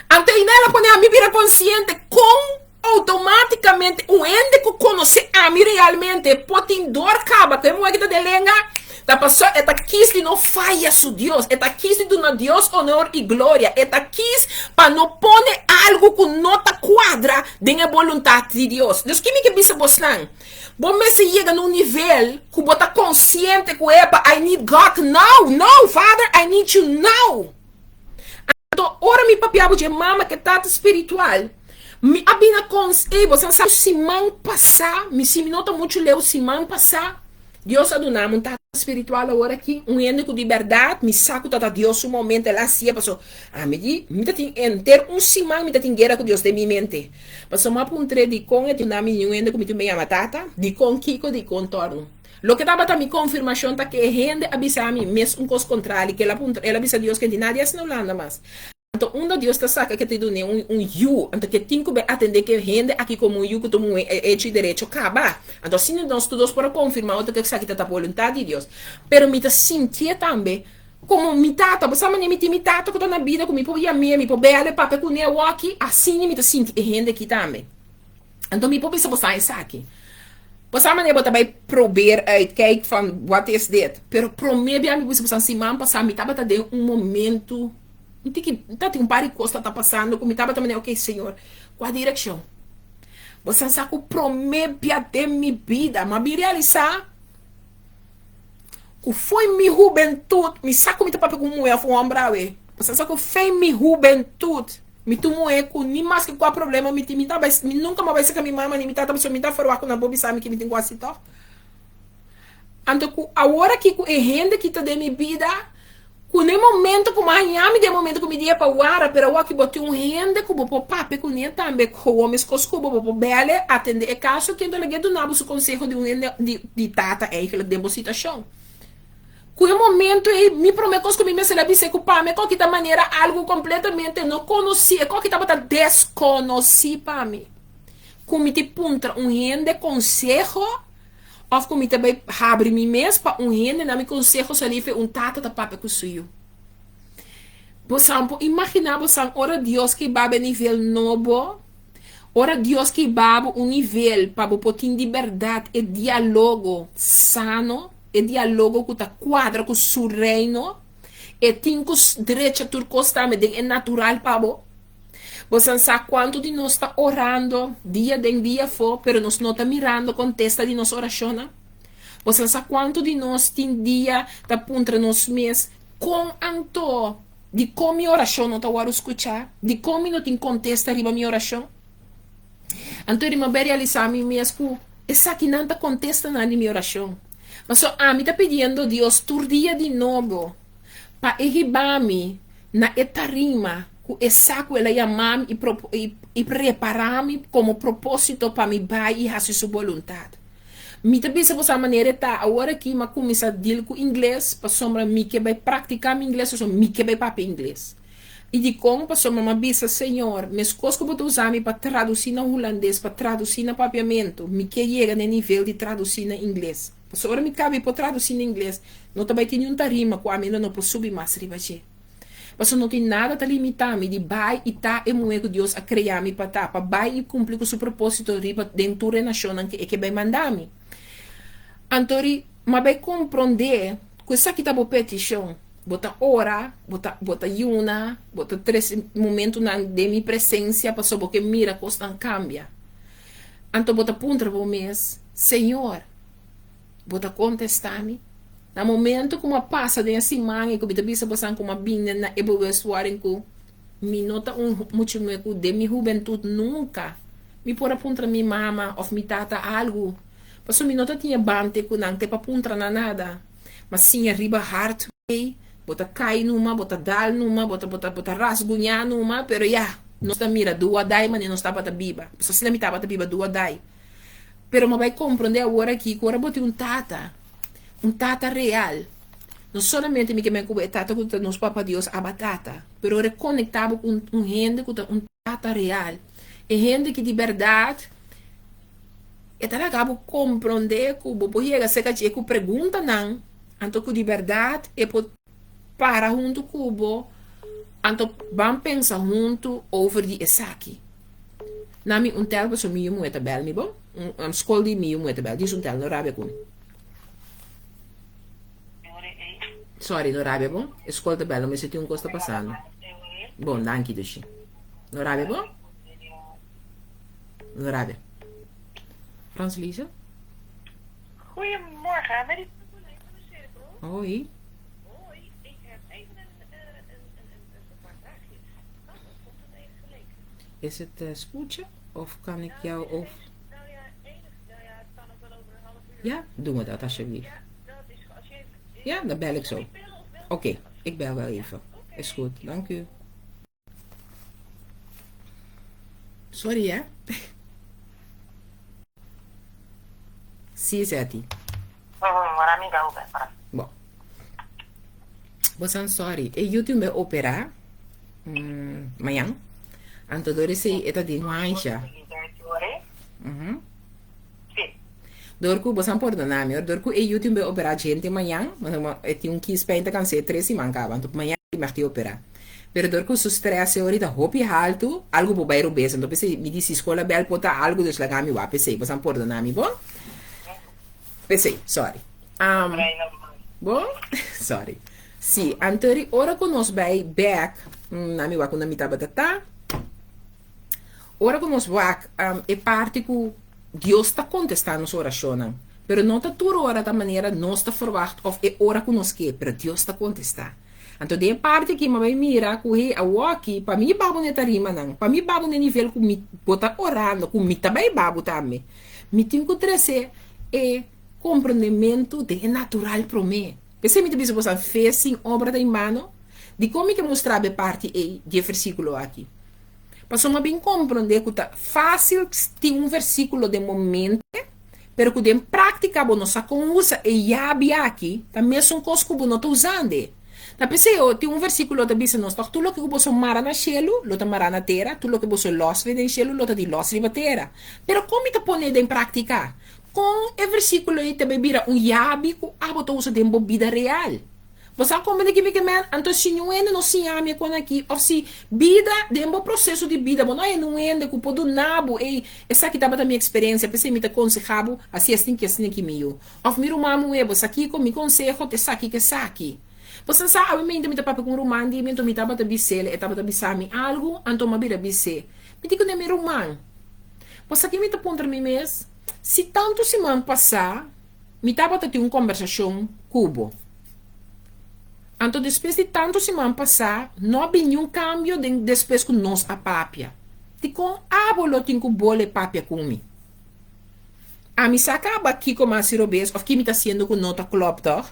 Anto ei nan el a pone ami bira konsiente kon outomátikamente un hende ku konosé ami realmente por tin dor kaba ku e muhé ki ta den lenga, ta pasobra e ta kis di no faya su Dios, e ta kis di duna Dios honor i gloria, e ta kis pa no pone algu ku no ta kuadra den e boluntat di Dios. Dus ki mi ke bisa bosnan? Bo mester yega na un nivel ku bo ta konsiente ku epa, I need God now, now Father, I need you now. Anto ora mi papia bo dje mama ke tata spiritual, mi a bina kons ey bo sa siman pasá, mi si mi no ta muchu leu siman pasá, Dios a duna mi un tata spiritual awor aki, un hende ku di bèrdat mi sa ku ta ta Dios su momento el a hasié paso ami di mi ta tin henter un siman mi ta tin guera ku Dios den mi mente paso mi a puntr'é dikon e duna mi niun hende ku mi tin be yama tata, dikon kiko dikon tòrnu. Loke tabata mi konfirmashon ta ku e hende a bisa mi mes un kos kontrali ku el a puntra, el a bisa Dios ku e tin nadie asina Hulanda mas. Anto unda Dios ta saka ku e ta dun'é un un yu, anto ku e tin ku bai atendé ku e hende aki komo un yu ku ta muhé hecho i derecho kaba. Anto asina nos tur dos por a konfirmá otro ku esaki ta ta boluntat di Dios. Pero mi ta sintié tambe komo mi tata, bo sa manera mi tin mi tata ku ta na bida ku mi por yam'é, mi por bèl'é, papia kuné awòki, asina mi ta sinti e hende aki tambe. Anto mi por bisa bo sa esaki. Bo sa manera bo ta bai probeer uit, kijk van wat is dit. Pero prome bia mi bisa bo sa siman pasa mi tabata den un momento, un tiki, tatin un par di kos ta pasando ku mi tabata manera ok Señor, kua direkshon? Bo sa sa ku prome bia den mi bida mi a bin realisa ku fo'i mi hubentut, mi sa ku mi ta papia ku un muhé òf un hòmber awe, bo sa sa ku fo'i mi hubentut mi ta un muhé ku ni maske kua problema mi tin, mi ta bai, mi nunka mi a bai serka mi mama ni mi tata pasobra mi ta ferwagt ku nan por bisa mi ke mi tin ku hasi tòg. Anto ku awor aki ku e hende ki ta den mi bida, Ku na e momento ku mi a haña mi den e momento ku mi di e pa wara, pero awor ki bo tin un hende ku bo por papia kuné tambe, gewoon meskos ku bo, bo por bèl'e, atendé e kaso, ken ta lag'é duna bo su konseho di un hende di di tata eigenlijk den bo situashon. Ku e momento ei, mi promé kos ku mi mester a bis'é ku pa mi e koki ta manera algu kompletamente no konosí, e koki tabata deskonosí pa mi. Ku mi tin puntra un hende konseho, Of ku mi ta bai habri mi mes pa un hende na mi konseho salí fe un tata ta papia ku su yu. Bosan por imaginá bosan ora Dios ke baba e nivel nobo? Ora Dios ke baba un nivel pa bo por tin di bèrdat e dialogo sano, e dialogo ku ta kuadra ku su reino, e tin ku drecha tur kos tambe den e natural pa bo. Bosan sa kuantu di nos ta orando dia den dia afó, pero nos no ta mirando kontesta di nos orashonnan? Bosan sa kuantu di nos tin dia ta puntra nos mes, Kon anto? Dikon mi orashon no ta wòrdu skuchá? Dikon mi no tin kontesta riba mi orashon? Anto di mi a bai realisá mi mes ku esakinan ta kontestanan di mi orashon. Pasobra ami ta pidiendo Dios tur dia di nobo pa e hiba mi na e tarima ku e sa ku el a yama mi i i prepara mi komo propósito pa mi bai i hasi su boluntat. Mi ta bisa boso a manera e ta awor aki mi a kuminsá deal ku ingles pasobra mi ke bai praktiká mi ingles pasobra mi ke bai papia ingles. I dikon? Pasobra mi a bisa, Señor, meskos ku bo ta usa mi pa tradusí na hulandes, pa tradusí na papiamentu, mi ke yega na e nivel di tradusí na ingles. Pasobra ora mi kaba i por tradusí na ingles, no ta bai tin niun tarima ku ami lo no por subi mas riba dje. Pasobra no tin nada ta limitá mi di bai i ta e muhé ku Dios a krea mi pa ta, pa bai i kumpli ku su propósito riba den tur e nashonnan ku e ke bai manda mi. Anto ri, m'a bai komprondé ku esaki ta bo petishon. Bo ta ora, bo ta bo ta yuna, bo ta trese momentunan den mi presensia pasobra bo ke mira kosnan kambia. Anto bo ta puntra bo mes, Señor, bo ta kontestá mi? Na momento ku mi a pasa den e siman i ku mi ta bisa bosan ku mi a bini na e bewustwording ku mi no ta un mucha muhé ku den mi hubentut nunka mi por a puntra mi mama òf mi tata algu, pasobra mi no ta tin e bante ku nan te pa puntra nan nada. Ma siña riba hard way, bo ta kai numa, bo ta dal numa, bo ta bo ta bo ta rasguñá numa, pero ya, nos ta mira dua dai manera nos tabata biba. Pasobra asina mi tabata biba dua dai. Pero mi a bai komprondé awor aki ku ora bo tin un tata, un tata real, no solamente mi ke men ku bo e tata ku ta nos Papa Dios, Abba Tata, pero ora e konektá bo ku un un hende ku ta un tata real, e hende ki di bèrdat E ta laga bo komprondé ku bo por yega serka dje ku preguntanan, anto ku di bèrdat e por para huntu ku bo, anto ban pensa huntu over di esaki. Na mi un tel pasobra mi yu muhé ta bèl mi bo, un skol di mi yu muhé ta bèl, dis un tel, no rabia ku mi. Sorry, no rabia bo, e skol ta bèl, no mester tin un kos ta pasando. Bon, danki dushi. No rabia bo? No rabia. Frans Lisa? Goedemorgen, met die van de cirkel. Hoi. Hoi, ik heb even een, uh, een, een, een, een paar vraagjes. Oh, dat komt het even geleken. Is het uh, spoedje of kan ik jou of... Nou ja, enig, nou ja, het kan ook wel over een half uur. Ja, doen we dat alsjeblieft. Ja, dat is als je even... Ja, dan bel ik zo. Bellen of bel Oké, okay, ik bel wel even. Okay. Is goed, dank u. Sorry hè. Si, Zetty. Bon. Bosan sorry. E YouTube me opera mm, mañan. Anto door esei e ta den wansha. Mhm. Door ku bosan pordona mi, door ku e YouTube be opera gente mañan, e tin un kiespijn ta kans'é tres siman kaba, anto mañan e mag di opera. Pero door ku su stress e orita hopi haltu, algu por bai robes, anto p'esei mi di si skola bel por ta algu, dus laga mi wak p'esei, bosan pordona mi bon? P'esei, sorry. Um, bon? Sorry. Si, anto ri ora ku nos bai bek, na mi wak unda mi tabata ta, Ora ku nos wak e parti ku Dios ta kontestá nos orashonnan, pero no ta tur ora ta manera nos ta ferwagt òf e ora ku nos ke, pero Dios ta kontestá. Anto den e parti aki mi a bai mira ku hey awoki pa mi babu na e tarimanan, pa mi babu na e nivel ku mi bo ta orando, ku mi ta bai babu tambe, mi tin ku trese e komprendementu den e natural promé. P'esei mi ta bisa boso, fe sin obra ta inbano. Dikon mi ke mustra bo e parti ei di e versíkulo aki? Pasobra mi a bin komprondé ku ta fásil tin un versíkulo den bo mente, pero ku den práktika bo no sa kon usa e yabi aki, ta mesun kos ku bo no ta usand'e. Ta p'esei tin un versíkulo ta bisa nos tòg, Tur loke ku boso mara na shelu, lo ta mará na tera, tur loke boso lòs riba den shelu, lo ta di lòs riba tera. Pero kon mi ta pon'é den práktika? Kon e versíkulo ei ta bai bira un yabi ku abo ta usa den bo bida real? Bo sa kon di kimi ke men? Anto si niun hende no siña mi e kon aki, òf si bida, den bo proseso di bida, bo no haña niun hende ku por duna bo, ey, esaki tabata mi eksperensia, p'esei mi ta konsehá bo hasi esaki ki asina ki mi yu. Òf mi ruman muhé, bo sa kiko? Mi konseho ta esaki ku esaki. Bo sa sa, awe mainta mi ta papia ku un ruman di mi, anto mi tabata bis'el, e tabata bisa mi algu, anto mi a bira bis'é. Mi di kuné, mi ruman, bo sa ki mi ta puntra mi mes? Si tantu siman pasá mi tabata tin un kombersashon ku bo. Anto despues di tantu siman pasá no a bin niun kambio den despues ku nos a papia. Dikon abo lo tin ku bole papia ku mi? Ami sa kaba kiko mas si robes òf ki mi ta hasiendo ku no ta klòp tòg?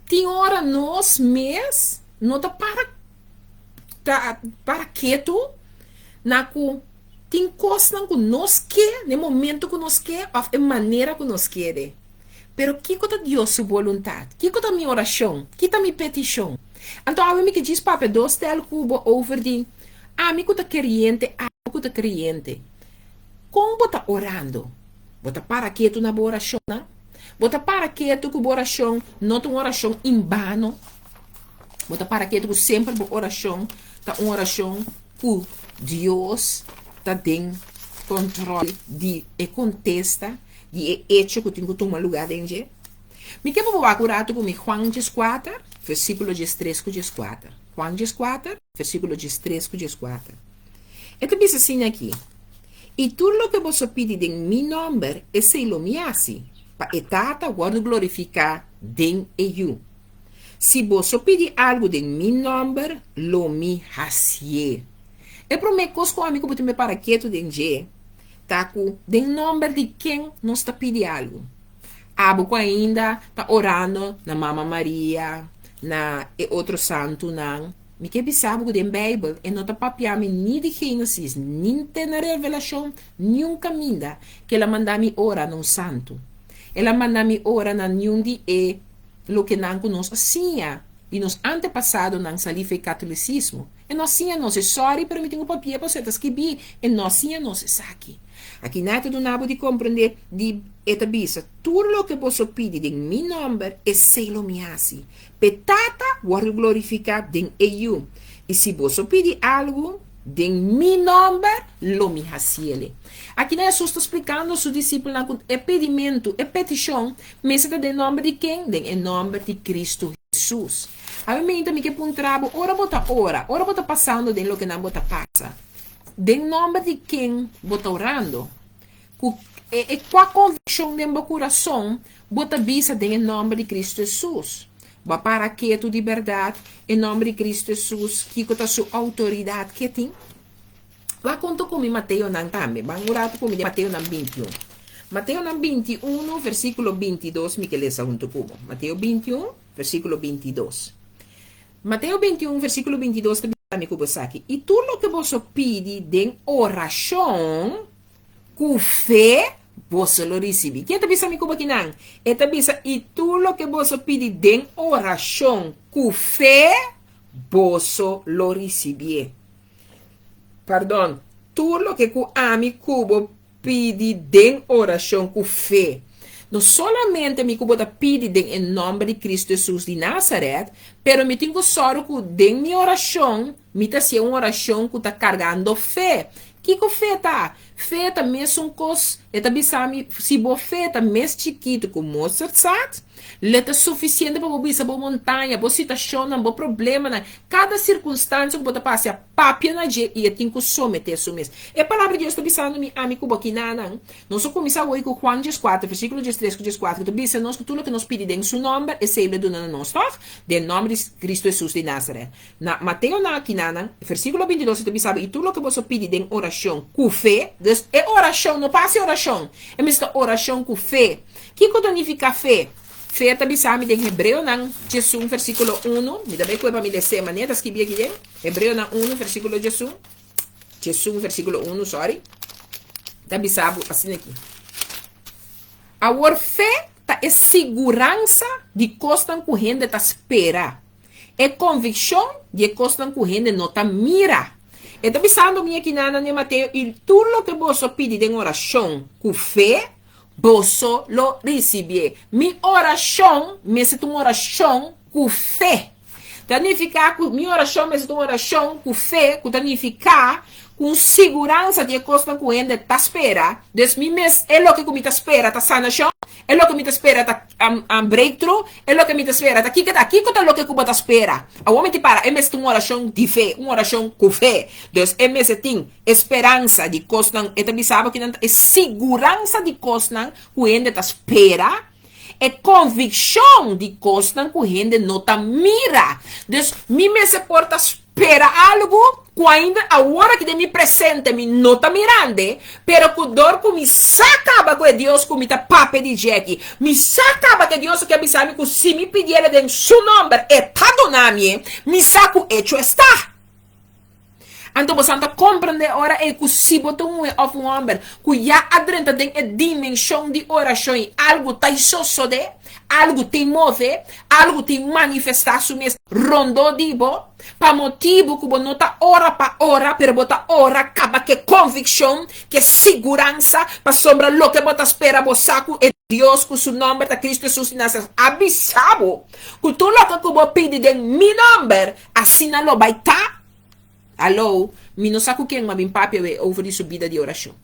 Tin ora nos mes no ta para ta para ketu na ku tin kosnan ku nos ke na e momento ku nos ke òf e manera ku nos kere. Pero kiko ta Dios su boluntat? Kiko ta mi orashon? Ki ta mi petishon? Anto awe mi ke djis papia dos tel ku bo over di ami ku ta keriente, abo ku ta kreyente. Kon bo ta orando? Bo ta para ketu na bo orashonnan? Bo ta para ketu ku bo orashon no ta un orashon inbano? Bo ta para ketu ku semper bo orashon ta un orashon ku Dios ta den kontrol di e kontesta? Di e echo ku tin ku tuma lugá den dje. Mi ke pa bo wak un ratu ku mi Juan djeskuater. versíkulo 13 ku 14. Juan 14, versíkulo 13 ku 14. E ta bisa asina aki, I tur loke boso pidi den mi nòmber, esei lo mi hasi, pa e Tata wòrdu glorifiká den e Yu. Si boso pidi algu den mi nòmber, lo mi hasié. E promé kos ku ami ku bo tin para ketu den dje ta ku den nòmber di ken nos ta pidi algu. Abo ku ainda ta orando na Mama Maria, na e otro santunan, mi ke bisa bo ku den Beibel e no ta papia mi ni di Génesis ni te na Revelashon, niun kaminda ku el a manda mi ora na un santu. El a manda mi ora na niun di e lokenan ku nos a siña di nos antepasadonan salí for e katolisismo. E no a siña nos e sòri, pero mi tin ku papia pasobra e ta skibí. E no a siña nos esaki. Aki nan e ta duna bo di komprendé di e ta bisa, Tur loke boso pidi den mi nòmber, esei lo mi hasi, pa e Tata wòrdu glorifiká den e Yu. I si boso pidi algu den mi nòmber, lo mi hasiele. Aki nan Hesus ta splikando su disipelnan ku e pidimentu, e petishon, mester ta den nòmber di ken? Den e nòmber di Kristu Hesus. Awe meinta mi ke puntra bo, ora bo ta ora, ora bo ta pasando den loke nan bo ta pasa, den nòmber di ken bo ta orando? Ku e e kua konvikshon den bo kurason bo ta bisa den e nòmber di Kristu Hesus? Bo a para ketu di bèrdat e nòmber di Kristu Hesus, kiko ta su outoridat ke tin? Wak konta ku mi Mateonan tambe. Ban un ratu ku mi den Mateonan 21. Mateonan 21, versíkulo 22 mi ke lesa huntu ku bo. Mateo 21, versíkulo 22. Mateo 21, versíkulo 22 ta bisa mi ku bo esaki, I tur loke boso pidi den orashon ku fe, boso lo risibí. Ken ta bisa mi ku bo kinan? E ta bisa, I tur loke boso pidi den orashon ku fe, boso lo risibié. Pardon, tur loke ku ami ku bo pidi den orashon ku fe. No solamente mi ku bo ta pidi den e nòmber di Kristu Hesus di Nazaret, pero mi tin ku sòru ku den mi orashon mi ta hasié un orashon ku ta kargando fe. Kiko fe ta? Fe ta mesun kos, e ta bisa mi, si bo fe ta mes chikitu ku mosterdzaad, lo e ta sufisiente pa bo bisa bo montaña, bo situashonnan, bo problemanan, kada sirkunstansia ku bo ta pasa, papia na dje i e tin ku someté su mes. E Palabra di Dios ta bisando mi, ami ku bo kinanan. Nos a kuminsá awor ku Juan 14, versíkulo 13 ku 14, ku ta bisa nos ku tur loke nos pidi den su nòmber, esei lo e duna na nos, tòg? Den nòmber di Kristu Hesus di Nazaret. Na Mateo na kinanan, versíkulo 22 e ta bisa bo, I tur loke boso pidi den orashon ku fe, dus e orashon no pa hasi orashon, e mester ta orashon ku fe. Kiko ta nifiká fe? Fe ta bisa mi den Hebreonan 11 versíkulo 1, mi ta bai kue pa mi les'é manera ta skibí aki den. Hebreonan 1, versíkulo 11, 11, versíkulo 1, sorry, ta bisa bo asina aki. Awor fe ta e siguransa di kosnan ku hende ta spera, e konvikshon di e kosnan ku hende no ta mira. E ta bisando mi aki nan den Mateo, i tur loke boso pidi den orashon ku fe, boso lo risibié. Mi orashon mester ta un orashon ku fe. Ta nifiká ku mi orashon mester ta un orashon ku fe, ku ta nifiká ku un siguransa di e kosnan ku hende ta spera. Dus mi mes, e loke ku mi ta spera ta sanashon, e loke mi ta spera ta breakthrough, e loke mi ta spera ta kiko ta, kiko ta loke ku bo ta spera? Awor mi tin para, e mester ta un orashon di fe, un orashon ku fe. Dus e mester tin e speransa di kosnan, e ta bisa bo kinan ta e siguransa di kosnan ku hende ta spera. E konvikshon di kosnan ku hende no ta mira. Dus mi mester por ta spera algu ku ainda awor aki den mi presente mi no ta mirande, pero ku dor ku mi sa kaba ku e Dios ku mi ta papia di dje aki, mi sa kaba ku e Dios aki a bisa mi ku si mi pidiel den su nòmber e ta duna mi e, mi sa ku echo esta. Anto boso ta komprendé ora ei ku si bo ta un muhé òf un hòmber ku ya a drenta den e dimenshon di orashon i algu ta sosodé, algu tin move, algu tin manifestá su mes rondó di bo, pa motibu ku bo no ta ora pa ora, pero bo ta ora kaba ku e konvikshon, ku e siguransa, pasobra loke bo ta spera bo sa ku e Dios ku su nòmber ta Kristu Hesus di Nazaret a bisa bo ku tur loke ku bo pidi den mi nòmber, Asina lo bai ta? Aló, mi no sa ku ken m'a bin papia awe over di su bida di orashon.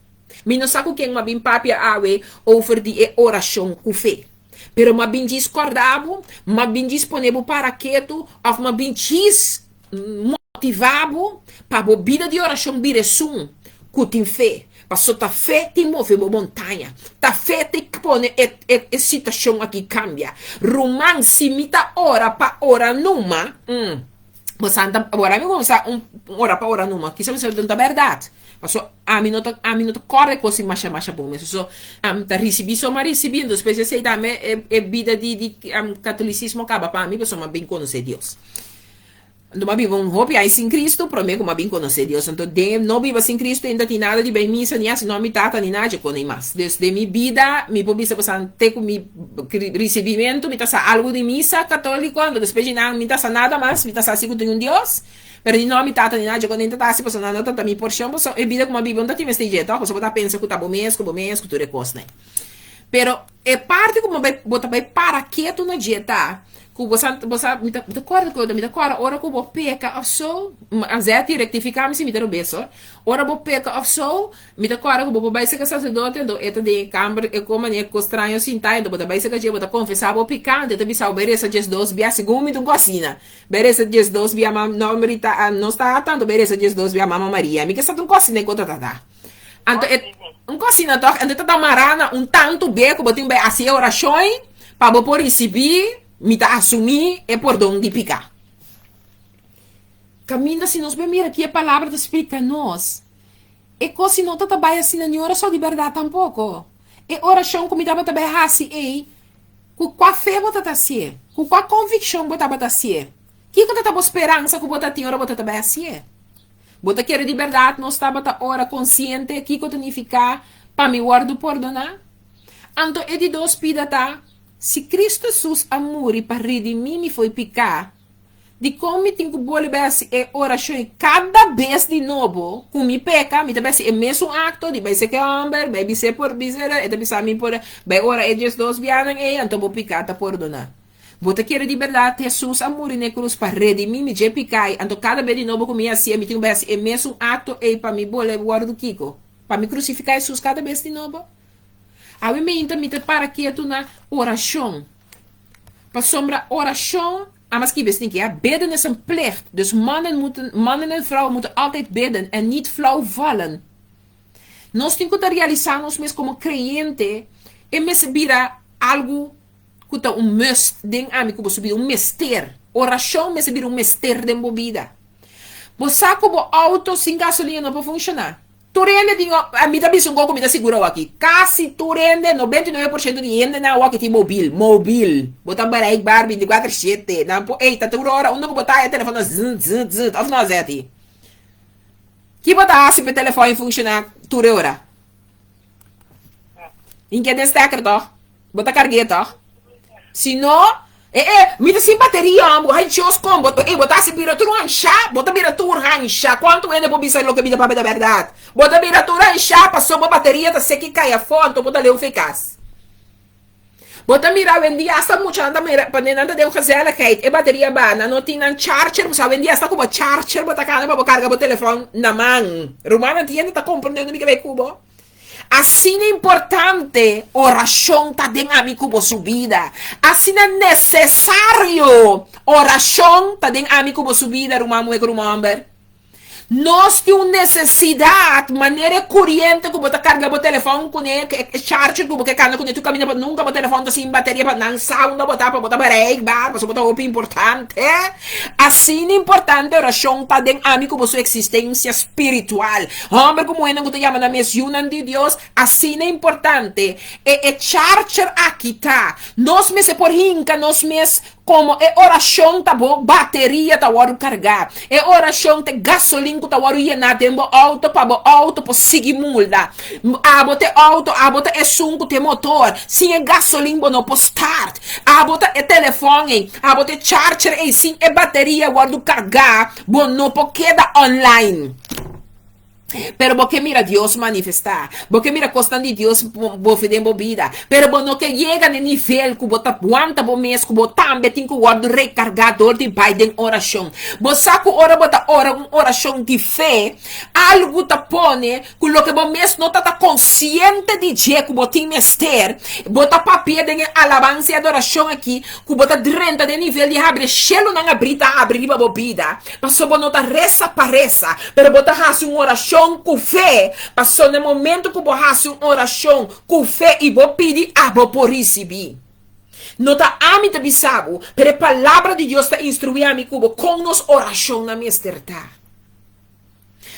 Mi no sa ku ken m'a bin papia awe over di e orashon ku fe. Pero m'a bin djis kòrda bo, m'a bin djis pone bo para ketu òf m'a bin djis motivá bo pa bo bida di orashon bira esun ku tin fe. Paso ta fe tin move bo montaña. Ta fe tin pone e e situashon aki kambia. Ruman, si mi ta ora pa ora numa, bo sa ta ora mi kuminsá un ora pa ora numa, kisa mi sa ta bèrdat. Paso ami no ta ami no ta kòrda e kos masha masha bon mes. So ami ta risibí so mi a risibí, entonces despues esei tambe e e bida di di katolisismo kaba pa mi pasobra mi a bin konosé Dios. Anto mi a biba un hopi aña sin Cristo promé ku mi a bin konosé Dios. Anto den e no biba sin Cristo ainda tin nada di bai misa ni hasi no mi tata ni nada dje kos mas. Dus den mi bida mi por bisa pasobra te ku mi risibimentu mi ta sa algu di misa katoliko anto despues di nan mi ta sa nada mas mi ta sa si ku tin un Dios pero ni no mi tata ni nada dje kos ta hasi pasobra nan no ta ta mi porshon pasobra e bida ku mi a biba no ta tin mester dje tòg pasobra bo ta pensa ku ta bo mes ku bo mes ku tur e kosnan. Pero e parti ku bo ta bai para ketu na dje ta ku bo sa bo sa mi ta mi ta kòrda ku mi ta kòrda ora ku bo peka òf so Zeti rektifiká mi si mi ta robes hoor ora bo peka òf so mi ta kòrda ku bo por bai serka saserdote anto e ta den e kamber e kon manera kos straño sintá anto bo ta bai serka dje bo ta konfesá bo piká anto e ta bisa bo bai resa diesdos bia segun mi ta un kos asina bai resa diesdos bia ma no rita nos tata anto bai resa diesdos bia mama Maria mi ke sa ta un kos asina e ku ta ta. Anto e un cosina toch, anto e ta ta mará na un tantu be ku bo tin bai hasi e orashon pa bo por risibí, mi ta asumí, e pordon di piká. Kaminda si nos bai mira ki e palabra ta splika nos, e kos si no ta ta bai asina ni ora so di bèrdat tampoko. E orashon ku mi tabata bai hasi ei, ku kua fe bo ta ta hasié? Ku kua konvikshon bo tabata hasié? Kiko ta ta bo speransa ku bo ta tin ora bo ta ta bai hasié? Bo ta kere di bèrdat nos tabata ora konsiente kiko ta nifiká pa mi wòrdu pordoná? Anto e di dos pida ta, Si Kristu Hesus a muri pa redimí mi fo'i piká, dikon mi tin ku bolbe hasi e orashon ei kada bes di nobo ku mi peka? Mi ta bai hasi e mesun akto di bai seke hòmber, bai bis'é por bis'é, e ta bisa mi por bai ora e diesdos bianan ei, anto bo piká ta pordoná. Bo ta kere di bèrdat Hesus a muri na e krus pa redimí mi dje piká ei? Anto kada bes di nobo ku mi hasié, mi tin ku bai hasi e mesun akto ei pa mi bolbe wòrdu kiko? Pa mi krusifiká Hesus kada bes di nobo? Awe meinta mi ta para ketu na orashon. Pasobra orashon, a mas kibe esaki, ja, bidden is een plicht. Dus mannen moeten, mannen en vrouwen moeten altijd bidden en niet flauw vallen. Nos tin ku ta realisá nos mes komo kreyente, e mester bira algu ku ta un must den ami ku bo su bida, un mester. Orashon mester bira un mester den bo bida. Bo sa ku bo outo sin gasolina no por funshoná. Tur hende tin, mi ta bisa un kos ku mi ta sigurá awaki, kasi tur hende, 99% di hendenan awaki tin mobil, mobil. Bo ta bereikbaar bintikuater shete. Nan por, ey, ta tur ora unda ku bo ta e telefòn ta zzt, zzt, zzt, òf no, Zetty? Ki bo ta hasi pa e telefòn funshoná tur e ora? Tin ke den stekker tòg? Bo ta karg'é tòg? Si no, e e, mi ta sin bateria homber, hay Dios kon, bo, e, bo ta hasi bira tur hanshá, bo ta bira tur hanshá, kuantu hende por bisa loke mi ta papia ta bèrdat? Bo ta bira tur hanshá pasobra bo bateria ta seki kai afó, anto bo ta leu fe kas. Bo ta mira awendia hasta muchanan ta mira, pasobra nan ta den un gezelligheid, e bateria baha, nan no tin nan charger, bo sa awendia hasta ku bo charger bo ta kana pa bo karga bo telefòn na man. Rumannan tin hende ta komprende unda mi ke bai ku bo? Asina importante orashon ta den ami ku bo su bida. Asina nesesario orashon ta den ami ku bo su bida, ruman muhé ku ruman hòmber. Nos tin un nesesidat manera e kuriente ku bo ta karga bo telefòn kuné, e charger ku bo ke kanda kuné tur kaminda pa nunka bo telefòn ta sin bateria pa nan sa unda bo ta pa bo ta bereikbaar pasobra bo ta hopi importante. Asina importante orashon ta den ami ku bo su eksistensia spiritual. Hòmber ku muhénan ku ta yama nan mes yunan di Dios, asina importante e e charger aki ta. Nos mester por hinka nos mes komo e orashon ta bo bateria ta wòrdu kargá. E orashon ta e gasolin ku ta wòrdu yená den bo outo pa bo outo por sigui mulda. Abo ta e outo, abo ta esun ku ta e motor. Sin e gasolin bo no por start. Abo ta e telefòn ei, abo ta e charger ei, sin e bateria wòrdu kargá bo no por keda online. Pero bo ke mira Dios manifestá. Bo ke mira kosnan di Dios move den bo bida. Pero bo no ke yega na e nivel ku bo ta wanta bo mes ku bo tambe tin ku wòrdu rekargá dor di bai den orashon. Bo sa ku ora bo ta ora un orashon di fe, algu ta pone ku loke bo mes no ta ta konsiente di dje ku bo tin mester, bo ta papia den e alabansa i adorashon aki ku bo ta drenta den e nivel di habri e shelunan abrí ta habri riba bo bida. Paso bo no ta resa pa resa, pero bo ta hasi un orashon ku fe. Paso na e momento ku bo hasi un orashon ku fe i bo pidi, abo por risibí. No ta ami ta bisa bo, pero e Palabra di Dios ta instruí ami ku bo kon nos orashonnan mester ta.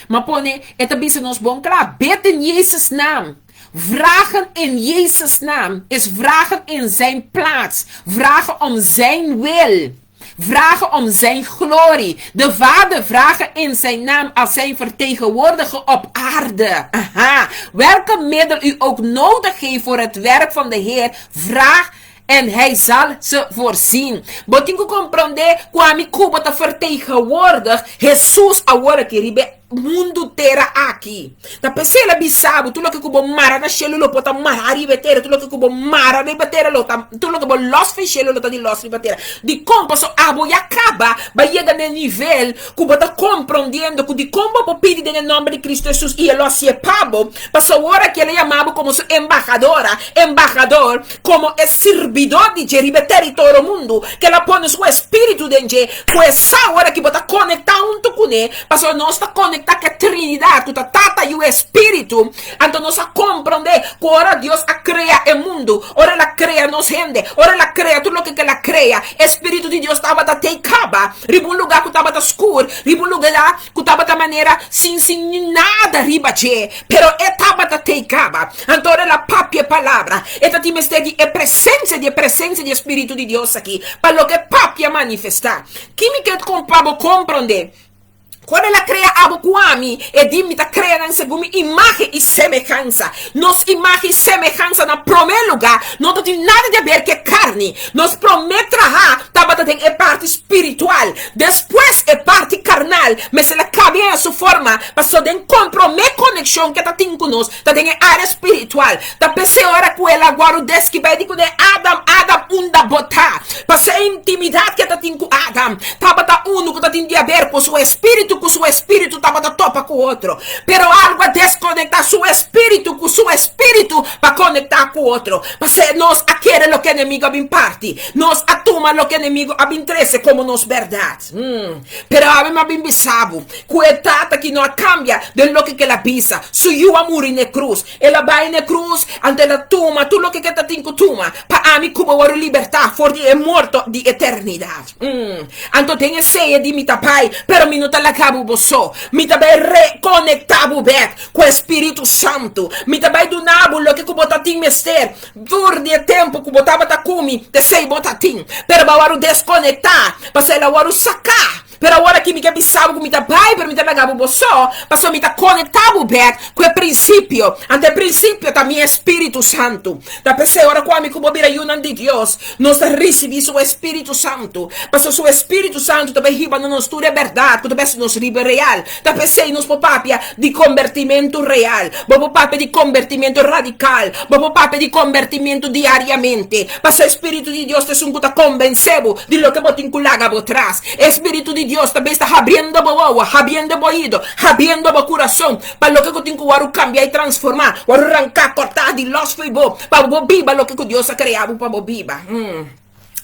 Ma pone, e ta bisa nos bon kla, Bid in Jezus naam. Vragen in Jezus naam is vragen in zijn plaats, vragen om zijn wil. Vragen om zijn glorie. De Vader vragen in zijn naam als zijn vertegenwoordiger op aarde. Aha. Welke middel u ook nodig heeft voor het werk van de Heer, vraag en hij zal ze voorzien. Bo tin ku komprondé ku ami ku bo ta vertegenwoordig Hesus awor aki riba e mundu tera aki. Ta p'esei el a bisa bo, tur loke ku bo mara na shelu lo por ta mará riba e tera, tur loke ku bo mara riba tera lo ta, tur loke bo lòs for shelu lo ta di lòs riba tera. Dikon? Pasobra abo ya kaba ba yega na e nivel ku bo ta komprondiendo ku dikon bo por pidi den e nòmber di Kristu Hesus i e lo hasié pa bo, pasobra awor aki el a yama bo komo su embahadora, embahador, komo e sirbidó di dje riba e teritorio mundu, ku el a pone su espíritu den dje, ku e sa ora ki bo ta konektá huntu kuné, pasobra nos ta konektá ku e Trinidat, ku ta Tata, Yu i Espíritu, anto nos a komprondé ku ora Dios a krea e mundu, ora el a krea nos hende, ora el a krea tur loke ku el a krea, e Spiritu di Dios tabata tei kaba riba un lugá ku tabata skur, riba un lugá ku tabata manera sin sin nada riba dje, pero e tabata tei kaba. Anto ora el a papia e palabra, e ta tin mester di e presensia di e presensia di e Spiritu di Dios aki pa loke papia manifestá. Ki mi ke pa bo komprondé? Ku ora el a krea abo ku ami, e di, Mi ta krea nan segun mi imágen i semehansa. Nos imágen i semehansa na promé lugá no ta tin nada di aber ku e karni. Nos promé traha tabata den e parti spiritual. Despues e parti karnal mester a kambia su forma pasobra den kompromé konekshon ke ta tin ku nos ta den e área spiritual. Ta p'esei ora ku el a wòrdu deskibé di kuné Adam, Adam, unda bo ta? Pasobra e intimidat ke ta tin ku Adam tabata unu ku ta tin di aber ku su espíritu ku su espíritu tabata topa ku otro. Pero algu a deskonektá su espíritu ku su espíritu pa konektá ku otro. Pasobra nos a kere loke enemigu a bin parti. Nos a tuma loke enemigu a bin trese komo nos bèrdat. Pero awe mi a bin bisa bo ku e Tata ki no a kambia den loke ku el a bisa. Su Yu a muri na e krus. El a bai na e krus, anto el a tuma tur loke ku e ta tin ku tuma pa ami ku bo wòrdu libertá for di e morto di eternidat. Anto den esei e di, Mi ta bai, pero mi no ta laga bo bo so. Mi ta bai rekonektá bo bèk ku e Spiritu Santu. Mi ta bai duna bo loke ku bo ta tin mester. Tur di e tempu ku bo tabata ku mi, t'esei bo ta tin. Pero bo a wòrdu deskonektá, pasobra el a wòrdu saká. Pero awor aki mi ke bisa bo ku mi ta bai, pero mi ta laga bo bo so, pasobra mi ta konektá bo bèk ku e prinsipio. Anto e prinsipio ta mi e Spiritu Santu. Ta p'esei ora ku ami ku bo bira yunan di Dios, nos ta risibí su Spiritu Santu, pasobra su Spiritu Santu ta bai hiba na nos tur e bèrdat ku ta bai hasi nos riba real. Ta p'esei nos por papia di kombertimentu real, bo por papia di kombertimentu radikal, bo por papia di kombertimentu diariamente, pasobra e Spiritu di Dios ta esun ku ta kombensé bo di loke bo tin ku laga bo tras. E Spiritu di Dios ta bes ta habriendo bo wowo, habriendo bo oido, habriendo bo kurason pa loke ku tin ku wòrdu kambia i transformá, wòrdu ranká, kòrtá di lòs fo'i bo, pa bo biba loke ku Dios a krea bo pa bo biba.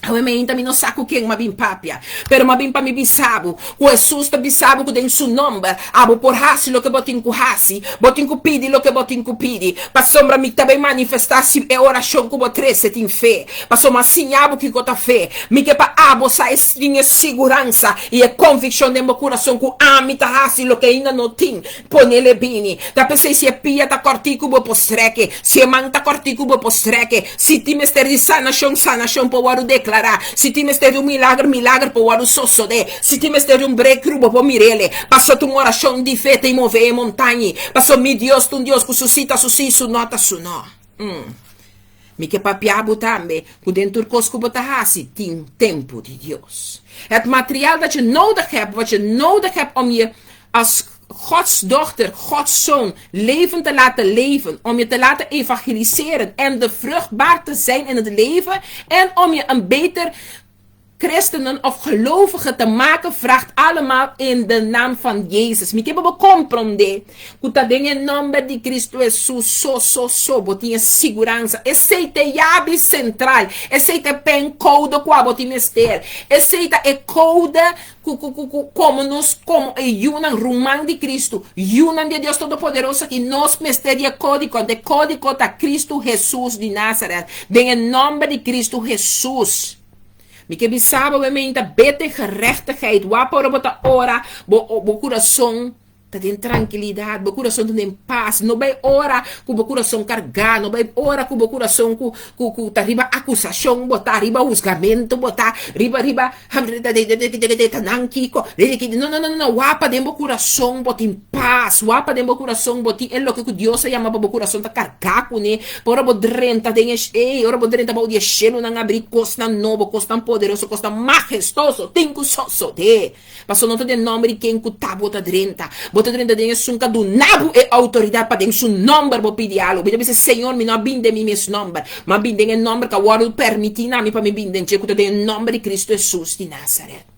Awe meinta mi no sa ku ken m'a bin papia, pero m'a bin pa mi bisa bo ku Hesus ta bisa bo ku den su nòmber abo por hasi loke bo tin ku hasi, bo tin ku pidi loke bo tin ku pidi, pasobra mi ta bai manifestá si e orashon ku bo trese tin fe. Pasobra m'a siña bo kiko ta fe. Mi ke pa abo sa e tin e siguransa i e konvikshon den bo kurason ku ami ta hasi loke ainda no tin. Ponele bini. Ta p'esei si e pia ta kòrtiku bo por strèk'e, si e man ta kòrtiku bo por strèk'e, si tin mester di sanashon, sanashon por wòrdu deklará, si tin mester di un milager, milager por wòrdu sosodé, si tin mester di un breakthrough bo por mir'el. Pasobra ta un orashon di fe ta move e montaña. Pasobra mi Dios ta un Dios ku su sí ta su sí, su nò ta su nò. Mi ke papia bo tambe ku den tur kos ku bo ta hasi tin tempu di Dios. Het materiaal dat je nodig hebt, wat je nodig hebt om je als. Gods dochter, Gods zoon, leven te laten leven, om je te laten evangeliseren en de vruchtbaar te zijn in het leven en om je een beter christenen of gelovigen te maken, vraagt allemaal in de naam van Jezus. Mi ke pa bo komprondé ku ta den e nòmber di Kristu Hesus so so so bo tin e siguransa. Esei ta e yabi sentral. Esei ta e penkoude ku abo tin mester. Esei ta e koude ku ku ku ku komo nos komo e yunan ruman di Kristu, yunan di e Dios Todopoderoso aki, nos mester di e kódigo. Anto e kódigo ta Kristu Hesus di Nazaret. Den e nòmber di Kristu Hesus. Mi ke bisa bo meinta bete gerechtigheid wak ora bo ta ora bo bo kurason ta den trankilidat bo kurason ta den pas no bai ora ku bo kurason kargá no bai ora ku bo kurason ku ku ku ta riba akusashon bo ta riba husgamentu bo ta riba riba ta nan kiko no no no no wak pa den bo kurason bo tin pas wak pa den bo kurason bo tin e loke ku Dios a yama pa bo kurason ta kargá kuné Ora bo drenta den e ey, ora bo drenta bou di e shelunan abrí, kosnan nobo, kosnan poderoso, kosnan mahestoso tin ku sosodé. Pasobra no ta den nòmber di ken ku ta bo ta drenta. Bo ta drenta den esun ku a duna bo e outoridat pa den su nòmber bo pidi algu. Bo ta bisa, Señor, mi no a bin den mi mes nòmber, ma a bin den e nòmber ku a wòrdu pèrmití na mi pa mi bin den dje, ku ta den e nòmber di Kristu Hesus di Nazaret.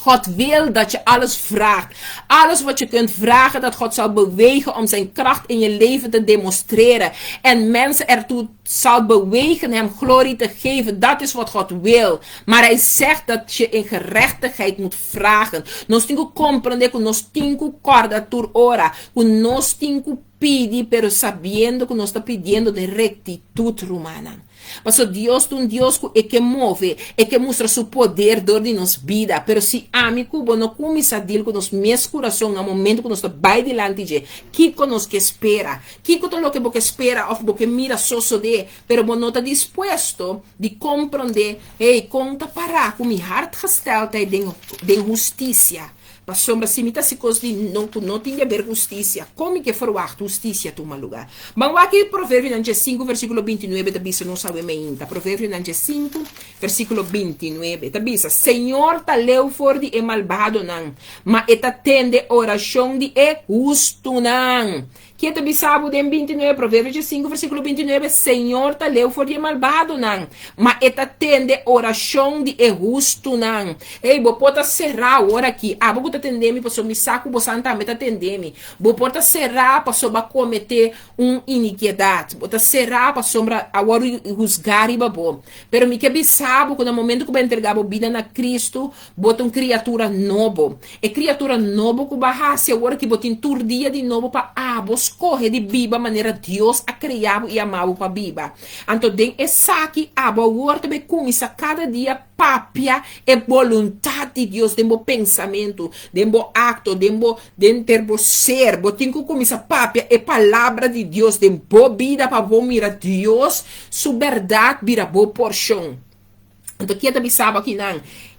God wil dat je alles vraagt. Alles wat je kunt vragen dat God zal bewegen om zijn kracht in je leven te demonstreren. En mensen ertoe zal bewegen hem glorie te geven. Dat is wat God wil. Maar hij zegt dat je in gerechtigheid moet vragen. Nos tin ku komprondé ku nos tin ku kòrda tur ora ku nos tin ku pidi pero sabiendo ku nos ta pidiendo den rektitut, rumannan. Pasobra Dios ta un Dios ku e ke move, e ke mustra su poder dor di nos bida. Pero si ami ku bo no kuminsá dil ku nos mes kurason na momento ku nos ta bai dilanti dje, kiko nos ke spera? Kiko ta loke bo ke spera òf bo ke mira sosodé, pero bo no ta dispuesto di komprondé, Hey, kon ta pará ku mi hartgesteldheid den den hustisia? Pasobra si mi ta hasi kos di no ku no tin di aber ku hustisia, kon mi ke ferwagt hustisia tuma lugá? Ban wak e Proverbionan diesinku versíkulo bintinuebe ta bisa nos awe meinta. Proverbionan diesinku versíkulo bintinuebe ta bisa, Señor ta leu for di e malbadonan, ma e ta tende orashon di e hustunan. Ke ta bisa bo den bintinuebe? Proverbio diesinku versíkulo bintinuebe, Señor ta leu for di e malbadonan, ma e ta tende orashon di e hustunan. Ey, bo por ta será awor aki, abo ku ta tende mi, pasobra mi sa ku bosan tambe ta tende mi. Bo por ta será pasobra a kometé un inikiedat. Bo ta será pasobra a wòrdu husgá riba bo. Pero mi ke bisa bo ku na momento ku bo a entregá bo bida na Kristu, Bo ta un kriatura nobo. E kriatura nobo ku bo a hasi awor ki bo tin tur dia di nobo pa abo skohe di biba manera Dios a krea bo i ama bo pa biba. Anto den esaki abo awor ta bai kuminsá kada dia papia e boluntat di Dios den bo pensamentu, den bo akto, den bo denter bo ser. Bo tin ku kuminsá papia e palabra di Dios den bo bida pa bo mira Dios su bèrdat bira bo porshon. Anto kier ta bisa bo akinan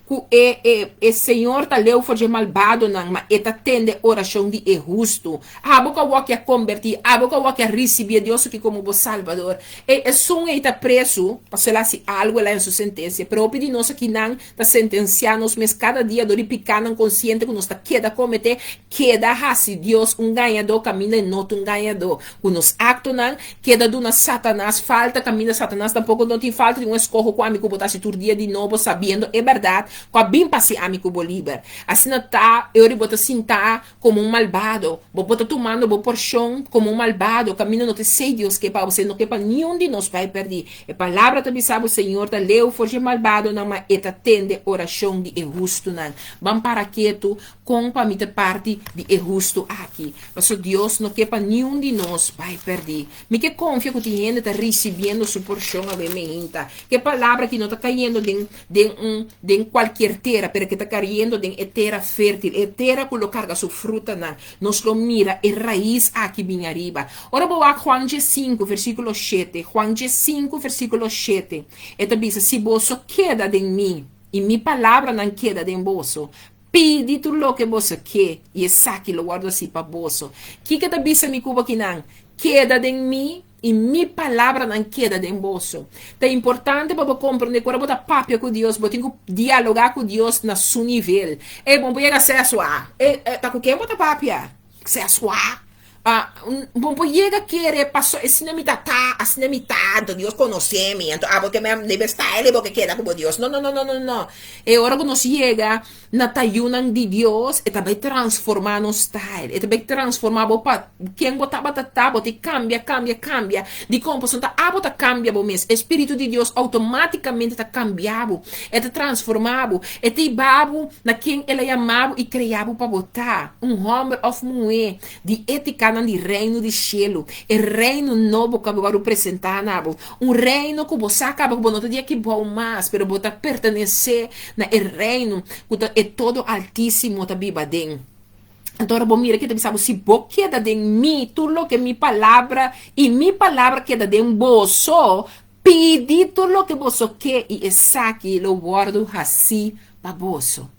ku e e e Señor ta leu for dje malbadonan, ma e ta tende orashon di e hustu. Abo ku awor ke a kombertí, abo ku awor ke a risibí e Dios aki komo bo Salbador, e esun ei ta presu pasobra el a hasi algu, el a haña su sentensia. Pero hopi di nos akinan ta sentensiá nos mes kada dia dor di pikánan konsiente ku nos ta keda kometé, keda hasi Dios un gañadó kaminda e no ta un gañadó. Ku nos aktonan, keda duna Satanas falta kaminda Satanas tampoko no tin falta di un eskoho ku ami ku bo ta hasi tur dia di nobo sabiendo e bèrdat ku a bin pa hasi ami ku bo liber. Asina ta e ora bo ta sintá komo un malbado, bo bo ta tumando bo porshon komo un malbado kaminda no ta esei Dios ke pa bo, esei no ke pa niun di nos bai pèrdí. E palabra ta bisa bo, Señor ta leu for dje malbadonan, ma e ta tende orashon di e hustunan. Ban para ketu Kon pa mi ta parti di e hustu aki? Paso Dios no ke pa niun di nos bai pèrdí. Mi ke konfia ku tin hende ta risibiendo su porshon awe meinta. Ku e palabra aki no ta kayendo den den un den kualkier tera, pero ke ta kayendo den e tera fértil, e tera ku lo karga su frutanan. Nos lo mira e rais aki bin ariba. Ora bo wak Juan diesinku, versíkulo shete, Juan diesinku, versíkulo shete, e ta bisa, Si boso keda den mi, i mi palabranan keda den boso, Pidi tur loke boso ke, i esaki lo wòrdu hasi pa boso. Kiko ta bisa mi ku bo kinan? Keda den mi, I mi palabranan keda den boso. Ta importante pa bo komprondé ku ora bo ta papia ku Dios, bo tin ku dialogá ku Dios na su nivel. Ey, bo no por yega sesua. Ey, ta ku ken bo ta papia? Sesua. Bo no por yega kere paso asina mi ta ta, asina mi ta, anto Dios konosé mi, anto abo ke mi debe style bo ke keda ku bo Dios. No, no, no, no, no, no. E ora ku nos yega na ta yunan di Dios, e ta bai transformá nos style, e ta bai transformá bo pa ken bo tabata ta, bo tin kambia, kambia, kambia. Dikon? Pasobra ta abo ta kambia bo mes. E Spiritu di Dios outomátikamente ta kambia bo, e ta transformá bo, e ta hiba bo na ken el a yama bo i krea bo pa bo ta, un hòmber òf muhé di étikanan di Reino di shelu, e reino nobo ku a wòrdu presentá na bo, un reino ku bo sa kaba ku bo no ta di aki bou mas, pero bo ta pertenesé na e reino ku ta e Todo Altísimo ta biba aden. Anto ora bo mira ki ta bisa bo, si bo keda den mi, tur loke mi palabra i mi palabra keda den boso, pidi tur loke boso ke i esaki lo wòrdu hasí pa boso.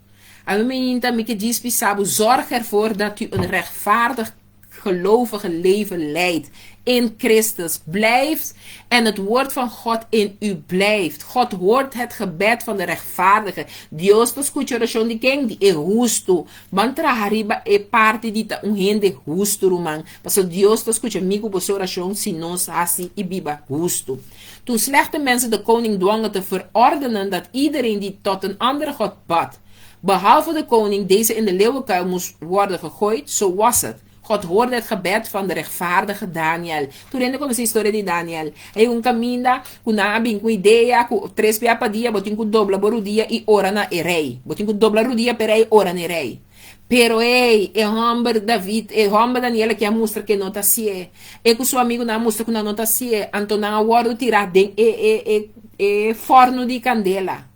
Ami meinta mi ke djis bisa bo, zorg ervoor dat u een rechtvaardig gelovige leven leidt in Christus blijft en het woord van God in u blijft. God hoort het gebed van de rechtvaardige. Dios ta skucha orashon di ken? Di e hustu. Ban traha riba e parti di ta un hende hustu, ruman. Pasobra Dios ta skucha mi ku boso orashon si nos hasi i biba hustu. Toen slechte mensen de koning dwongen te verordenen dat iedereen die tot een andere god bad, behalve de koning, deze in de leeuwenkuil moest worden gegooid, zo was het. God hoorde het gebed van de rechtvaardige Daniel. Tur hende konosé historia di Daniel. E un kaminda ku nan a bin ku idea ku tres bia pa dia bo tin ku dobla bo rudia i ora na e rei. Bo tin ku dobla rudia pa e rei ora na e rei. Pero ey, e hòmber David, e hòmber Daniel aki a mustra ku e no ta hasié. E ku su amigunan a mustra ku nan no ta hasié. Anto nan a wòrdu tirá den e e e e fòrnu di kandela.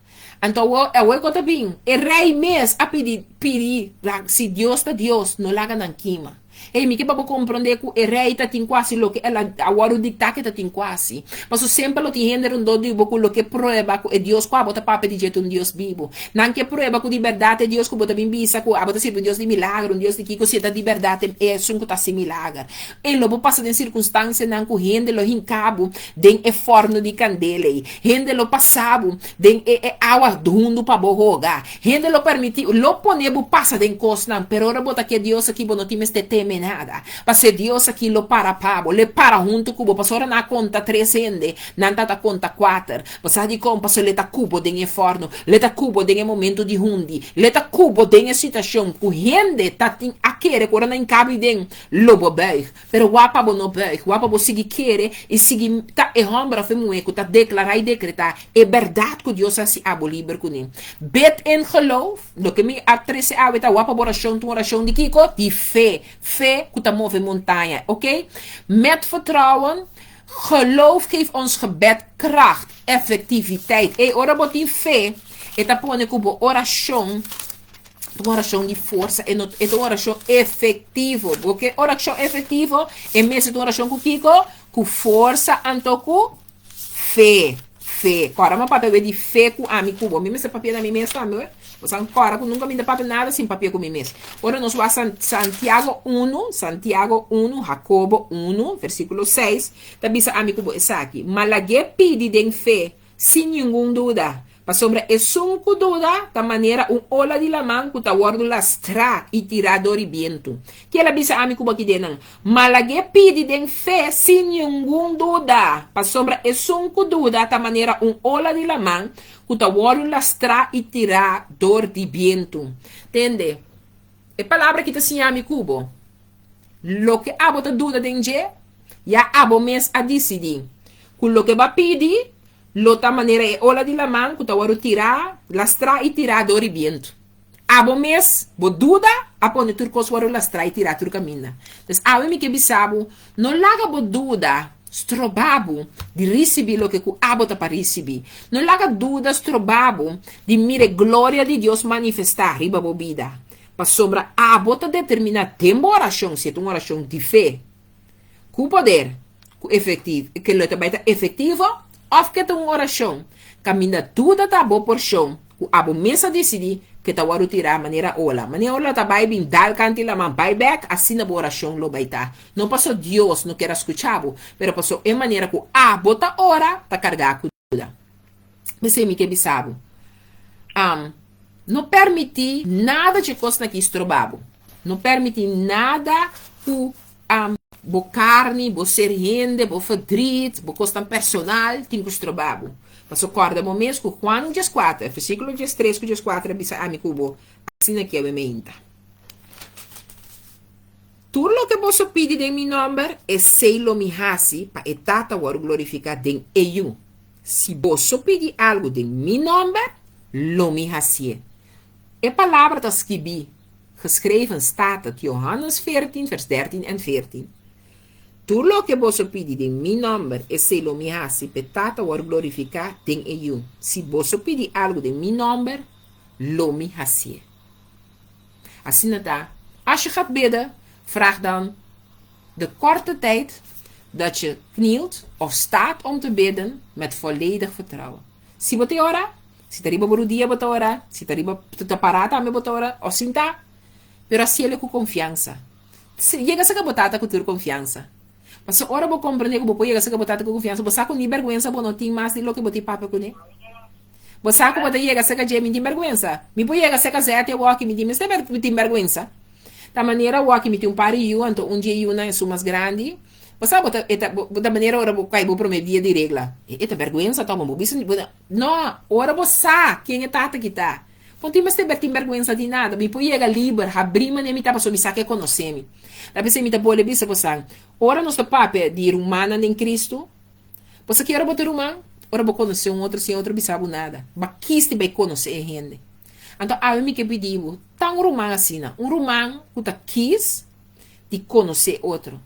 Anto awor, awor kon ta bin? E rei mes a pidi, pidi, si Dios ta Dios, no laga nan kima. Ey, mi ke pa bo komprondé ku e rei ta tin ku hasi loke el a wòrdu diktá ku e ta tin ku hasi. Pasobra semper lo tin hende rondó di bo ku lo ke prueba ku e Dios ku abo ta papia di dje ta un Dios bibu. Nan ke prueba ku di bèrdat e Dios ku bo ta bin bisa ku abo ta sirbi un Dios di milager, un Dios di kiko, si e ta di bèrdat e esun ku ta hasi milager. Ey, lo bo pasa den sirkunstansianan ku hende lo hinka bo den e fòrnu di kandela ei. Hende lo pasa bo den e e awa hundu pa bo hoga. Hende lo permití, lo pone bo pasa den kosnan, pero ora bo ta ku e Dios aki bo no tin mester teme nada. Pasobra e Dios aki lo para pa bo, lo e para huntu ku bo, pasobra ora nan a konta tres hende, nan ta ta konta kuater. Bo sa dikon? Pasobra lo e ta ku bo den e fòrnu, lo e ta ku bo den e momentu di hundi, lo e ta ku bo den e situashon ku hende ta tin a kere ku ora nan kabi den, lo bo bùig. Pero wak pa bo no bùig, wak pa bo sigui kere i sigui ta e hòmber òf e muhé ku ta deklará i dekretá e bèrdat ku Dios a hasi abo liber kuné. Bid in geloof, Loke mi a trese awe ta wak pa bo orashon ta un orashon di kiko? Di fe. Fe ku ta move montaña. Oké? Met vertrouwen, Geloof geeft ons gebed kracht, effectiviteit. Ey, ora bo tin fe, e ta pone ku bo orashon Ta un orashon di forsa, e no e ta un orashon efektivo. Bo ke orashon efektivo? E mester ta un orashon ku kiko? Ku forsa anto ku fe. Fe. Kòrda mi a papia awe di fe ku ami ku bo. Mi mester papia na mi mes tambe we. Bo sa kòrda ku nunka mi ta papia nada sin papia ku mi mes. Ora nos wak Santiago unu, Santiago unu, Hakobo unu, versíkulo seis, ta bisa ami ku bo esaki, Ma lag'é pidi den fe, Sin ningun duda, pasobra esun ku duda ta manera un ola di laman ku ta wòrdu lastrá i tirá dor di bientu. Kiel a bisa ami ku bo aki den nan? Ma lag'é pidi den fe sin ningun duda, pasobra esun ku duda ta manera un ola di laman ku ta wòrdu lastrá i tirá dor di bientu. Tende, e palabra aki ta siña mi ku bo, Loke abo ta duda den dje, ya abo mes a disidí ku loke bo a pidi lo ta manera e ola di laman ku ta wòrdu tirá, lastrá i tirá dor di bientu. Abo mes, bo duda, a pone tur kos wòrdu lastrá i tirá tur kaminda. Pues awe mi ke bisa bo, no laga bo duda stroba bo di risibí loke ku abo ta pa risibí. No laga duda stroba bo di mira e gloria di Dios manifestá riba bo bida. Pasobra abo ta determiná den bo orashon si e ta un orashon di fe, ku poder, ku efektiv, ke lo ta bai ta efektivo òf ke ta un orashon kaminda duda ta bo porshon ku abo mes a disidí ku ta wòrdu tirá manera ola. Manera ola ta bai bin dal kanti laman bai bèk, asina bo orashon lo bai ta. No paso Dios no kier a skucha bo, pero paso e manera ku abo ta ora ta kargá ku duda. P'esei mi ke bisa bo, no permití nada dje kosnan aki stroba bo. No permití nada ku bo karni, bo ser hende, bo verdriet, bo kosnan personal tin ku stroba bo. Pasobra kòrda bo mes ku Juan 14, versíkulo 13 ku 14 a bisa ami ku bo asina ki awe meinta. Tur loke boso pidi den mi nòmber, esei lo mi hasi pa e Tata wòrdu glorifiká den e Yu. Si boso pidi algu den mi nòmber, lo mi hasié. E palabra ta skibí, geschreven staat het, Johannes 14 vers 13 en 14. Tur loke boso pidi den mi nòmber, esei lo mi hasi pa e Tata wòrdu glorifiká den e Yu. Si boso pidi algu den mi nòmber, lo mi hasié. Asina ta, als je gaat bidden, vraag dan de korte tijd dat je knielt of staat om te bidden met volledig vertrouwen. Si bo ta ora, si ta riba bo rudia bo ta ora, si ta riba ta pará tambe bo ta ora, of sintá, pero hasiel ku konfiansa. Yega serka bo Tata ku tur konfiansa. Pasobra ora bo komprendé ku bo por yega serka bo Tata ku konfiansa, bo sa ku ni bèrgwensa bo no tin mas di loke bo tin papia kuné. Bo sa ku bo ta yega serka dje, mi tin bèrgwensa. Mi por yega serka Zeti awoki, mi tin mester mi tin bèrgwensa. Ta manera awoki mi tin un par di yu, anto un dje yunan esun mas grandi. Bo sa bo ta e ta bo ta manera ora bo kai bo promé dia di regla. E ta bèrgwensa tòg, bo bisa bo no, ora bo sa ken e tata ki ta. Bo tin mester tin bèrgwensa di nada. Mi por yega liber, habrí manera mi ta pasobra mi sa ku e konosé mi. Ta p'esei mi ta bolbe bisa bosan, ora nos ta papia di rumannan den Kristu, bo sa ki ora bo ta ruman? Ora bo konosé un otro sin e otro bisa bo nada. Bo a kisti bai konosé e hende. Anto awe mi ke pidi bo, ta un ruman asina, un ruman ku ta kis di konosé otro.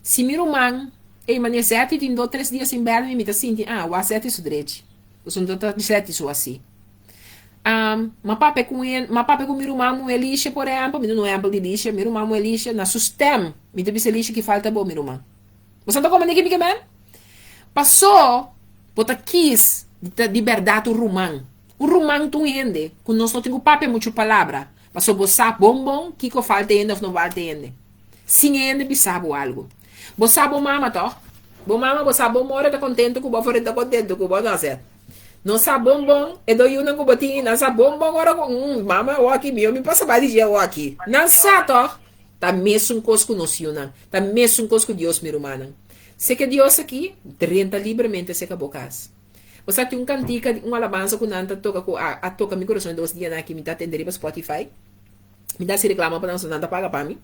Si mi ruman, ey manera Zetty tin dos tres dia sin bèl mi, mi ta sinti, ah, wak Zetty su drechi. Pasobra no ta Zetty su así. M'a papia ku e, m'a papia ku mi ruman muhé Lisha, por ehèmpel, mi duna un ehèmpel di Lisha, mi ruman muhé Lisha, na su stèm, mi ta bisa Lisha ki falta bo, mi ruman. Bo sa ta komprendé ki mi ke men? Pasó bo ta kis di ta di bèrdat un ruman. Un ruman ta un hende ku nos no tin ku papia muchu palabra, pasó bo sa bon bon kiko falta e hende òf no falta e hende, sin e hende bisa bo algu. Bo sa bo mama tòg? Bo mama bo sa bon bon ora e ta kontentu ku bo òf ora e ta kontentu ku bo, no sèt? No sa bon bon e do yunan ku bo tin i nan sa bon bon ora ku mm mama awor aki mi mi pasa bai di dje awor aki. Nan sa tòg. Ta mesun kos ku nos yunan. Ta mesun kos ku Dios mi rumannan. Seke Dios aki drenta libremente seka bo kas. Bo sa tin un kantika di un alabansa ku nan ta toka ku a a toka mi kurason e dos dianan aki mi ta tende riba Spotify. Mi ta hasi reklama pa nan so nan ta paga pa mi.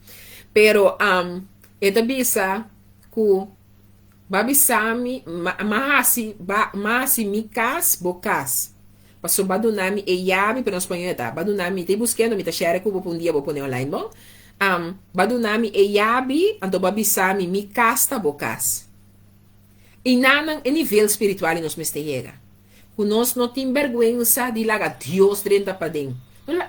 Pero e ta bisa ku. Ba bisa mi, ma hasi, ba, ma hasi mi kas bo kas. Paso ba duna mi e yabi, pero na spañol e ta, ba duna mi, ta e buskendo, mi ta share ku bo pa un dia bo pone online bon. Ba duna mi e yabi, anto ba bisa mi, mi kas ta bo kas. I nanan e nivel spiritual di nos mester yega. Ku nos no tin bèrgwensa di laga Dios drenta paden.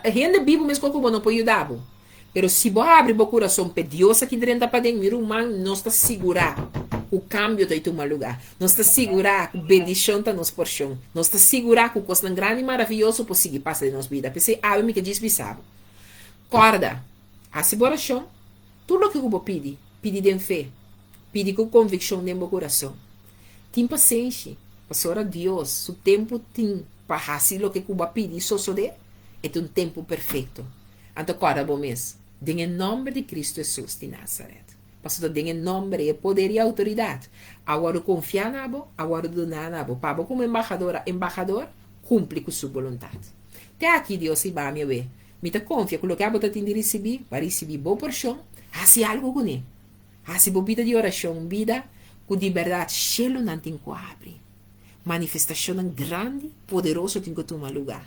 Hende bibu meskos ku bo no por yuda bo. Pero si bo habri bo kurason p'e Dios aki drenta paden, mi ruman, nos ta sigurá ku kambio ta tuma lugá. Nos ta sigurá ku bendishon ta nos porshon. Nos ta sigurá ku kosnan grandi i maravioso por sigui pasa den nos bida. P'esei awe mi ke djis bisa bo, Kòrda, hasi bo orashon. Tur loke ku bo pidi, pidi den fe. Pidi ku konvikshon den bo kurason. Tin pasenshi, pasobra Dios su tempu tin pa hasi loke ku bo a pidi sosodé, e ta un tempu perfekto. Anto kòrda bo mes, den e nòmber di Kristu Hesus di Nazaret, pasobra den e nòmber ei e poder i outoridat a wòrdu konfiá na bo, a wòrdu duná na bo, pa bo komo embahadora, embahador, kumpli ku su boluntat. Te aki Dios hiba mi awe. Mi ta konfia ku loke abo ta tin di risibí, bo a risibí bo porshon, hasi algu kuné. Hasi bo bida di orashon un bida ku di bèrdat shelunan tin ku habri. Manifestashonnan grandi, poderoso tin ku tuma lugá.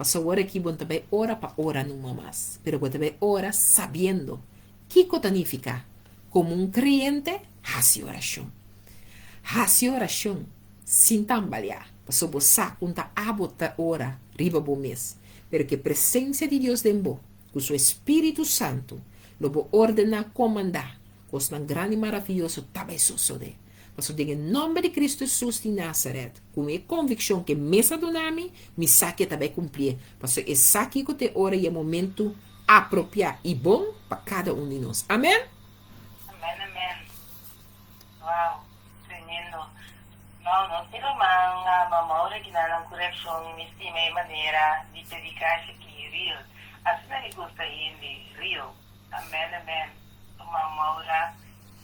Pasobra ora aki bo no ta bai ora pa ora numa mas, pero bo ta bai ora sabiendo kiko ta nifiká komo un kreyente hasi orashon. Hasi orashon sin tambaleá, pasobra bo sa ku ta abo ta ora riba bo mes, pero ku e presensia di Dios den bo, ku su Espíritu Santu, lo bo ordená, komandá, kosnan grandi i maravioso ta bai sosodé. Pasobra den e nòmber di Kristu Hesus di Nazaret, ku e konvikshon ku e mes a duna mi, mi sa ku e ta bai kumplié, pasobra e sa kiko ta e ora i e momentu apropiá i bon pa kada un di nos. Amèn! Amèn, amèn. Wow, tremendo. No, nos tin ruman ama Maura gina nan ku reakshon, mi stima e manera di prediká esaki, real. Asina mi gusta hende, real. Amèn, amèn. Ruman Maura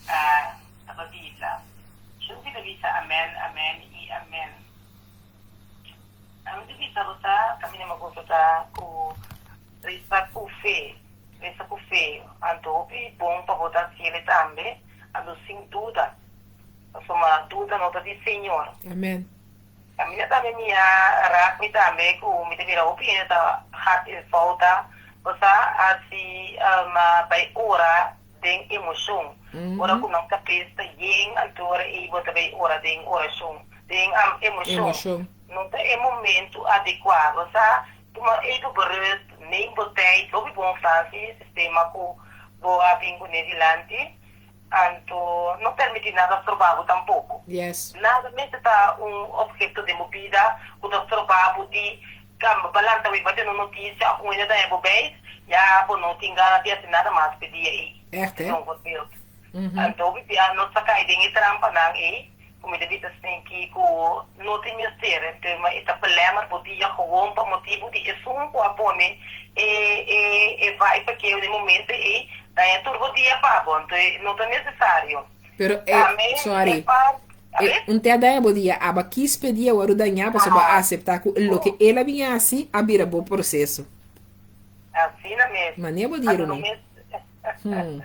a taba bisa. Shunti ta bisa amèn, amèn i amèn. Ami ta bisa bo sa kaminda mi gusta ta ku resa ku fe, resa ku fe. Anto hopi bon pa bo ta hasiel tambe, anto sin duda, pasobra duda no ta di Señor. Amèn. Kaminda tambe mi a rak mi tambe ku mi ta mira hopi hende ta hasi e fouta, bo sa hasi bai ora den emoshon. Ora ku nan kabes ta yen anto ora ei bo ta bai ora den orashon, den emoshon. No ta e momentu adekuá. Bo sa tuma even berust, neem bo tijd. Hopi bon Franci, sistema ku bo a bin kuné dilanti. Anto no permití nada stroba bo tampoko. Nada mester ta un opheto den bo bida ku ta stroba bo di kamba pa lanta wei pa tene un notisia òf un hende daña bo beis, ya bo no tin gana di hasi nada mas p'e dia ei. Ègt, Esei ta un voorbeeld. Anto hopi bia nos ta kai den e trampanan ei ku mi ta bisa stinki ku no tin mester. Enton e ta belemmer bo dia gewoon pa motibu di esun ku a pone e e e vibe akeo den momento ei daña tur bo dia pa bo. Enton no ta nesesario. Pero e, Tambe e sorry, part, e a ver? un te a daña bo dia, aba kis p'e dia wòrdu dañá pasobra bo a aseptá ku loke el a bin hasi a bira bo proseso. Asina mes. Manera bo dia, Anto no ruman. mes. Hmm.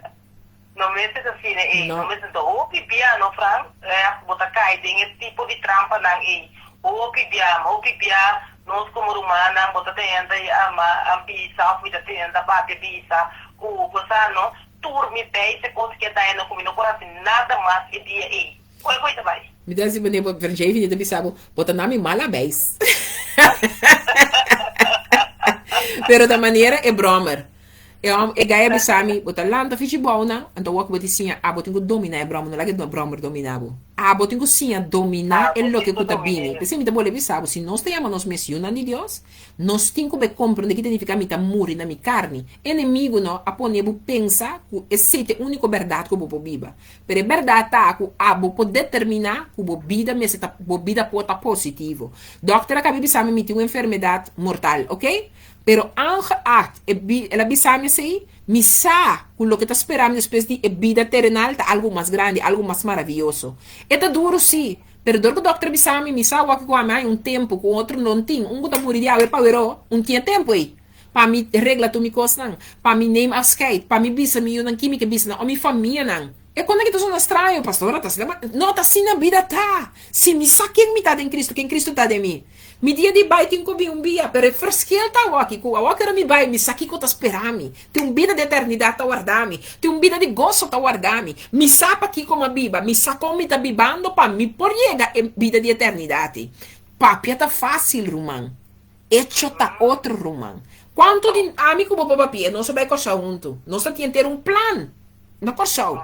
No mester ta asina ei. No. No mester ta hopi bia no Fran, eh, bo ta kai den e tipo di trampanan ei. Hopi bia, hopi bia nos komo rumannan bo ta tenta i ama a bisa of mi ta tenta papia bisa ku bo sa no, tur mi bei se kos ke daña no ku mi no por hasi nada mas e dia ei. Kue kue ta bai? Mi ta hasi manera bo Verjevin ta bisa bo, bo ta na mi mala beis. Pero ta manera e bròmer. E hòm, e gai a bisa mi, Bo ta lanta fichi bounan, anto awor ku bo tin siña, abo tin ku dominá e bròmer, no laga e bròmer dominá bo. Abo tin ku siña dominá e Abo tin loke ku ku ta bini. domin'é. P'esei mi ta bolbe bisa bo, si nos ta yama nos mes yunan di Dios, nos tin ku bai komprendé ki ta nifiká mi ta muri na mi karni. Enemigu no a pone bo pensa ku esei ta e úniko bèrdat ku bo por biba. Pero e bèrdat ta ku abo por determiná ku bo bida mester ta, bo bida por ta positivo. Dòkter a kaba di bisa mi mi tin un enfermedat mortal, oke? Pero ongeacht e bi el a bisa mi esei, mi sa ku loke ta spera mi despues di e bida terenal ta algu mas grandi, algu mas maravioso. E ta duru sí, pero dor ku dòkter a bisa mi, mi sa wak ku ami haña un tempu ku otro no tin, un ku ta muri di awe pa aweró, un tin e tempu ei pa mi regla tur mi kosnan, pa mi neem afscheid, pa mi bisa mi yunan ki mi ke bisa nan o mi famianan. E kos aki ta sona straño, pastor, ta asina, ma no ta asina bida ta. Si mi sa ken mi ta den Cristo, ken Cristo ta den mi. Mi dia di bai tin ku bin un bia, pero e verschil ta awaki ku awor ora mi bai, mi sa kiko ta spera mi. Tin un bida di eternidat ta warda mi. Tin un bida di goso ta warda mi. Mi sa pakiko mi a biba, mi sa kon mi ta bibando pa mi por yega e bida di eternidat ei. Papia ta fásil, ruman. Echo ta otro, ruman. Kuantu di ami ku bo por papia, nos a bai Kòrsou huntu. Nos ta tin henter un plan na Kòrsou.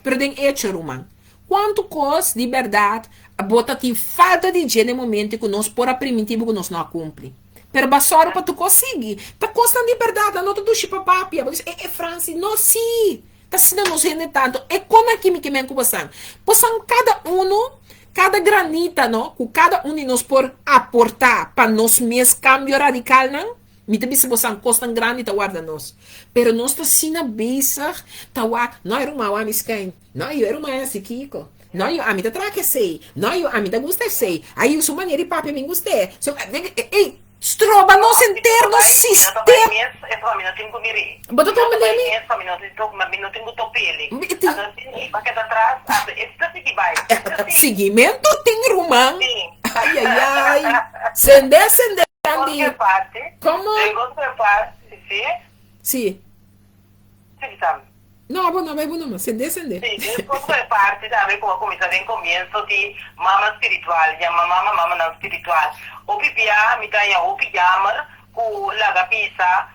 Pero den echo, ruman. Kuantu kos di bèrdat bo ta tin falta di dje na e momento ku nos por a primintí bo ku nos no a kumpli? Pero bo a sòru pa tur kos sigui. Ta kosnan di bèrdat, nan no ta dushi pa papia. Bo bisa, e e Francis, no sí! Ta asina nos hende tantu. E kon aki mi ke men ku bosan? Bosan kada unu, kada granita no, ku kada un di nos por aportá pa nos mes kambio radikalnan, Mi ta bisa bosan kosnan grandi ta warda nos. Pero nos ta asina bezig ta wak, no e ruman wak mi skèn, no yo e ruman hasi kiko, no yo ami ta traha esei, no yo ami ta gusta esei, ay su manera di papia mi gust'é. So, ey, stroba nos henter nos sistema. Bo ta tuma mi? Siguimentu tin ruman. Ay ay ay. Sende sende. Grandi. Como? Sí. No, abo no, bai bo numa. Sende, sende. Sí, den otro parte tambe como cuminsa den comienzo di mama spiritual, yama mama mamanan spiritual. Hopi bia mi ta haña hopi jammer cu laga bisa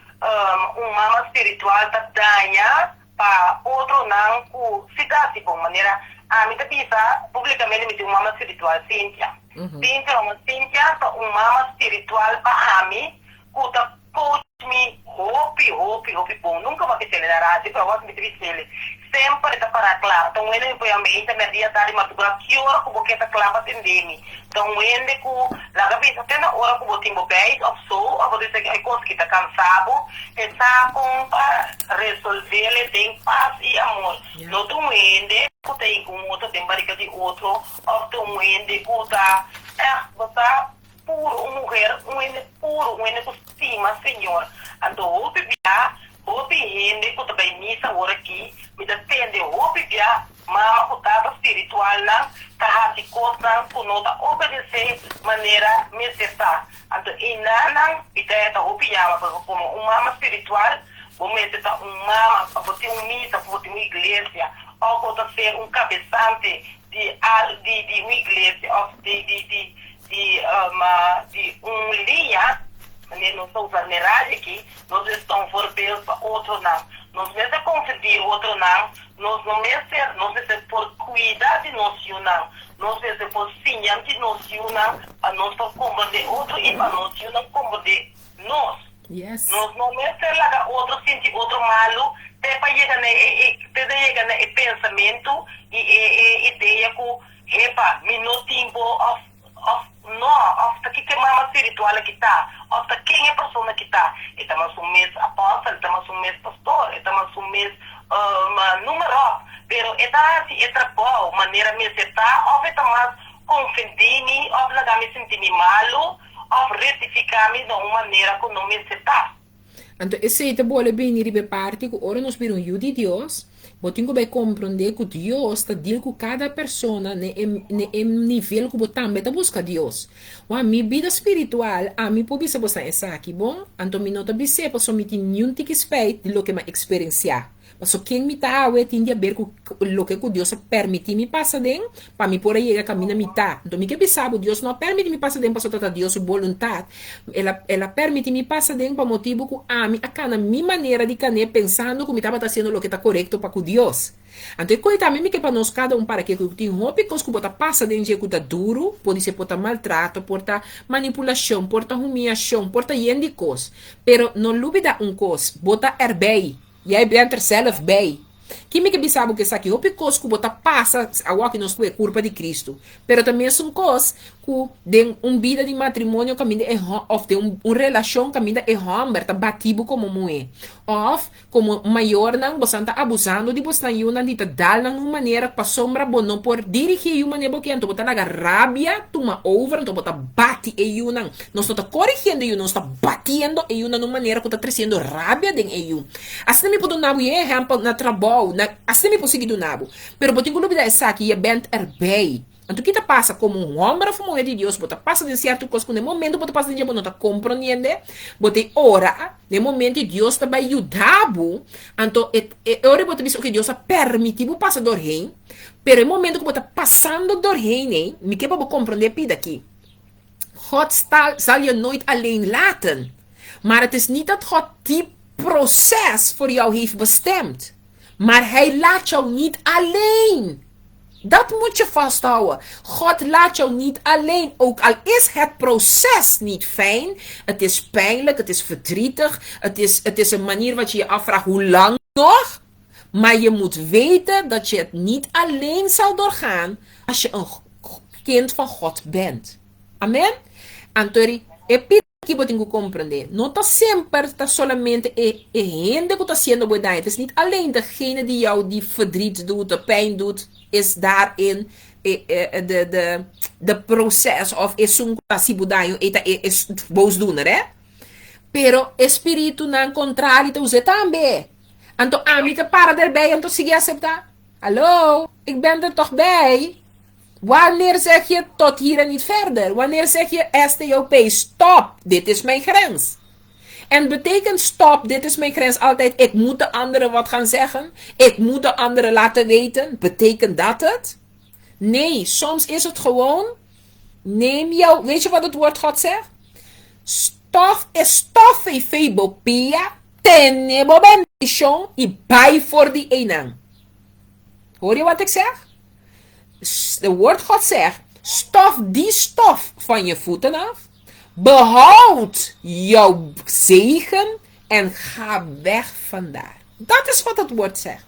un mama spiritual ta daña pa otronan cu si ta haci bon manera. Ami ta bisa publicamente mi tin un mama spiritual, Cynthia. Cynthia, mama Cynthia ta un mama spiritual pa ami cu ta coach mi hopi, hopi, hopi bon. Nunca bo a bisele na radio, pero awor mi ta bisele. Semper e ta para cla. Ta un hende mi por yama meinta, merdia, tardi, madruga, ki ora cu bo ke ta cla pa tende mi. Ta un hende cu laga bisa te na ora cu bo tin bo bijt of so, of bo ta bisa e cos ki ta cansa bo, e sa con pa resolvele den paz y amor. No ta un hende ku ta hinka un otro den barika di otro òf ta un hende ku ta ègt bo sa puru un muher, un hende puru, un hende ku stima Señor. Anto hopi bia, hopi hende ku ta bai misa awor aki, mi ta tende hopi bia mama ku tata spiritualnan ta hasi kosnan ku no ta obedesé manera mester ta. Anto einanan mi ta heta hopi yama pasobra komo un mama spiritual bo mester ta un mama pa bo tin un misa, pa bo tin un iglesia òf bo ta ser un kabesante di al di di un iglesia òf di di di di di un liña, manera nos ta usa den radio aki, nos mester ta un voorbeeld pa otronan, nos mester konfundí otronan, nos no mester nos mester por kuida di nos yunan. Nos mester por siña di nos yunan pa nos por komprendé otro i pa nos yunan komprendé nos. Yes. Nos no mester laga otro sinti otro malu te pa yega na e te na yega na e pensamentu i e e idea ku, Hepa, mi no tin bo òf òf no òf ta kiko e mama spiritual aki ta òf ta ken e persona aki ta. E ta mas un mes apòstel, e ta mas un mes pastor, e ta mas un mes Noem maar op, pero e ta hasi e trabou manera mester ta of e ta mas konfendí mi of laga mi sinti mi malu of rectifiká mi na un manera ku no mester ta. Anto esei ta bole bini riba e parti ku ora nos bira un yu di Dios, bo tin ku bai komprondé ku Dios ta deal ku kada persona ne e ne e nivel ku bo tambe ta buska Dios. Wak, mi bida spiritual, ami por bisa bosan esaki, bon? Anto mi no ta bis'é pasobra mi tin niun tiki spijt di loke m'a eksperensiá. Pasobra ken mi ta awe tin di aber ku loke ku Dios a permití mi pasa den pa mi por a yega kaminda mi ta. Anto mi ke bisa bo, Dios no a permití mi pasa den pasobra ta ta Dios su boluntat. El a El a permití mi pasa den pa motibu ku ami a kana mi manera di kan'é pensando ku mi tabata hasiendo loke ta korekto pa ku Dios. Anto e koe tambe mi ke pa nos kada un para ke ku tin hopi kos ku bo ta pasa den dje ku ta duru, podise por ta maltrato, por ta manipulashon, por ta humiashon, por ta yen di kos. Pero no lubida un kos, bo ta erbij, jij bent er zelf bij. Ki mi ke bisa bo ku esaki? Hopi kos ku bo ta pasa, awor ki nos ku e kurpa di Kristu, pero ta mesun kos ku den un bida di matrimonio kaminda e òf den un relashon kaminda e hòmber ta bati bo komo muhé òf Komo mayornan, bosan ta abusando di bosnan yunan di ta dal nan un manera pasobra bo no por dirigí e yu manera bo ke, anto bo ta laga rabia tuma over, anto bo ta bati e yunan. Nos no ta korigiendo e yu, nos ta batiendo e yu na un manera ku ta tresiendo rabia den e yu. Asina mi por duna bo e ehèmpel na trabou, na, asina mi por sigui duna bo. Pero bo tin ku lubida esaki, je bent erbij. Anto ki ta pasa? Komo un hòmber òf un muhé di Dios, bo ta pasa den sierto kos ku na e momento bo ta pasa den dje bo no ta komprondiende, bo ta e ora, na e momento Dios ta bai yuda bo, anto e e ora bo ta bisa oke Dios a permití bo pasa dorheen, pero e momento ku bo ta pasando dorheen ei, mi ke pa bo komprondé pida aki, God zal je nooit alleen laten, maar het is niet dat God die proces voor jou heeft bestemd. Maar hij laat jou niet alleen. Dat moet je vasthouden. God laat jou niet alleen. Ook al is het proces niet fijn. Het is pijnlijk, het is verdrietig. Het is, het is een manier wat je je afvraagt hoe lang nog. Maar je moet weten dat je het niet alleen zal doorgaan als je een kind van God bent. Amen? Antori, e Ki bo tin ku komprendé? No ta semper ta solamente e e hende ku ta hasiendo bo e daño. Het is niet alleen degene die jou die verdriet doet, de pijn doet, is daarin e e de de de proces of esun ku ta hasi bo daño e ta e e boosdoener, hè. Pero e spiritunan kontrali ta us'é tambe. Anto ami ta para derbij anto sigui aseptá? Hallo, ik ben er toch bij? Wanneer zeg je tot hier en niet verder? Wanneer zeg je STOP, stop, dit is mijn grens? En betekent stop, dit is mijn grens altijd, ik moet de anderen wat gaan zeggen? Ik moet de anderen laten weten? Betekent dat het? Nee, soms is het gewoon, neem jou, weet je wat het woord God zegt? Stof is stof, febo pia, tene bo bendicion y bai for di einan. Hoor je wat ik zeg? De woord God zegt, stof die stof van je voeten af, behoud jouw zegen en ga weg vandaar. Dat is wat het woord zegt.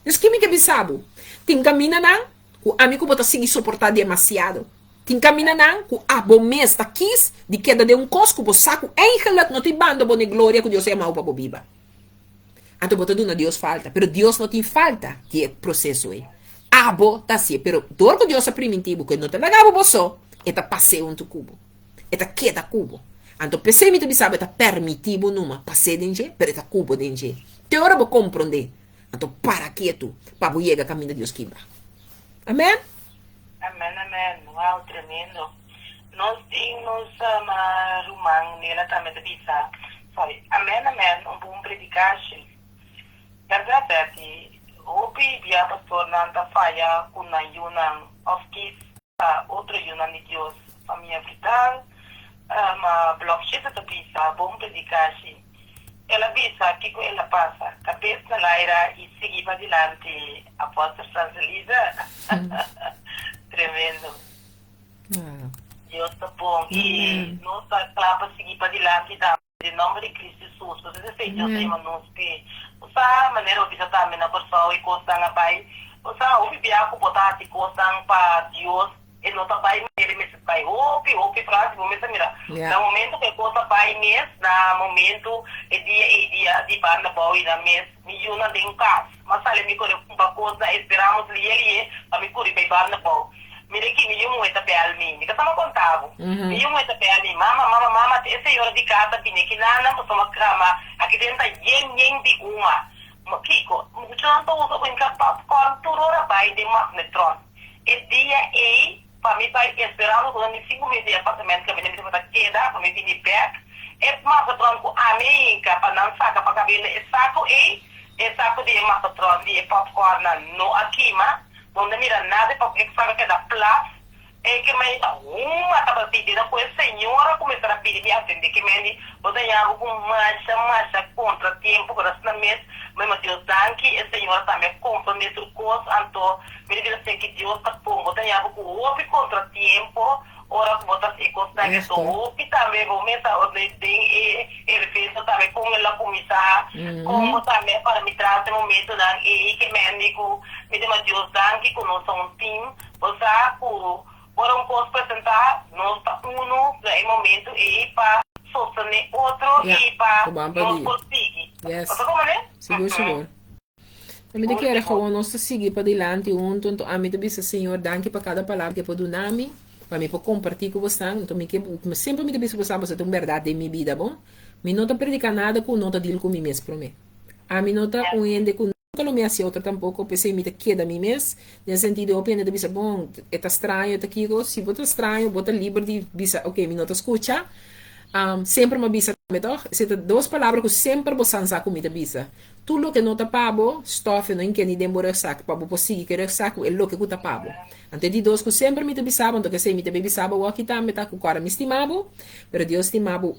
Dus ki mi ke bisa bo? Tin kamindanan ku ami ku bo ta sigui soportá demasiado. Tin kamindanan ku abo mes ta kis di keda den un kos ku bo sa ku eigenlijk no ta banda bo n'e gloria ku Dios a yama bo pa bo biba. Anto bo ta duna Dios falta, pero Dios no tin falta di e proseso ei. Abo ta hasié, pero dor ku Dios a primintí bo ku e no ta laga bo bo so, e ta pas'é huntu ku bo. E ta keda ku bo. Anto p'esei mi ta bisa bo e ta permití bo numa pas'é den dje, pero e ta ku bo den dje. Te ora bo komprondé, anto para ketu pa bo yega kaminda Dios kibra. Amen? Amen amen wow tremendo nos tin nos ruman Nela tambe ta bisa sorry amen amen un bon predikashi berdad Betty hopi bia pastornan ta faya ku nan yunan of kis pa otro yunan di Dios famia vital ma blog shete ta bisa bon predikashi el a bisa kiko el a pasa kabes na laira i sigui padilanti Apostel Franselisa tremendo Dios ta bon i nos ta kla pa sigui padilanti tambe. Den nomber di Cristo Jesus, pasobra esei Dios a yama nos p'e. Bo sa manera bo bisa tambe na Kòrsou e kosnan a bai. Bo sa hopi bia ku bo ta hasi kosnan pa Dios, e no ta bai manera e mester bai. Hopi, hopi frase bo mester mira. Na momento ku e kos a bai mes, na momento e dia ei dia di banda bou i nan mes, mi yunan den kas. M'a sali mi kore kumpa kosnan, esperamos lie lie pa mi kuri bai banda bou. Mira aki, mi yu muhé ta bèl mi. Mi ta sama konta bo. Mi yu muhé ta bèl mi, Mama, mama, mama, te e señora di kas a bini aki nan pasobra krama aki den ta yen yen di uma. Ma kiko? Muchanan ta usa winka popcorn tur ora bai den magnetron. E dia ei, pa mi bai esperando ku nan di sinku minüt di apartamento kaminda mi tabata keda pa mi bini bèk, e magnetron ku ami a hinka pa nan saka pa kabenda e saku ei, e saku di e magnetron di e popcorn nan no a kima. No ta mira nada pa e saca keda plat e ke mei ta huma tabata pidi na ku e señora kuminsar a pidi mi atende ke mei di bo ta yago ku masha masha kontra tiempo ku asina mes mi ma Dios danki e señora tambe a komprende tur kos anto mi ta bira sinti Dios ta pon bo ta yago ku hopi kontra tiempo Ora ku bo ta hasi e kosnan eto hopi tambe bo mes a orde den e evento tambe kon el a kuminsá, kon bo tambe a para mi tras den momentonan ei ke mende ku mi ta Dios danki ku nos ta un team. Bo sa ku ora un kos presentá nos ta unu na e momento ei pa sostené otro i pa nos por sigui. Bo sa komo ne? Sigur sigur. Mi ta kere gewoon nos ta sigui padilanti huntu, anto ami ta bisa Señor danki pa kada palabra ke por duna mi, pa mi por kompartí ku bosnan, anto mi ke semper mi ta bisa bosnan pasobra ta un bèrdat den mi bida bon, mi no ta prediká nada ku no ta dil ku mi mes promé. Ami no ta un hende ku nunka lo mi hasi otro tampoko, p'esei mi ta keda mi mes, den sentido hopi hende ta bisa bon e ta straño e ta kiko, si bo ta straño bo ta liber di bisa ok mi no ta skucha, semper mi a bisa tambe tòg, esei ta dos palabra ku semper bosan sa ku mi ta bisa. Tur loke no ta pa bo, stòf e no inke ni den bo rugsak, pa bo por sigui ku e rugsak ku e loke ku ta pa bo. Anto e di dos ku semper mi ta bisa bo, anto k'esei mi ta bay bisa bo awoki tambe ta ku kòrda mi stima bo, pero Dios stima bo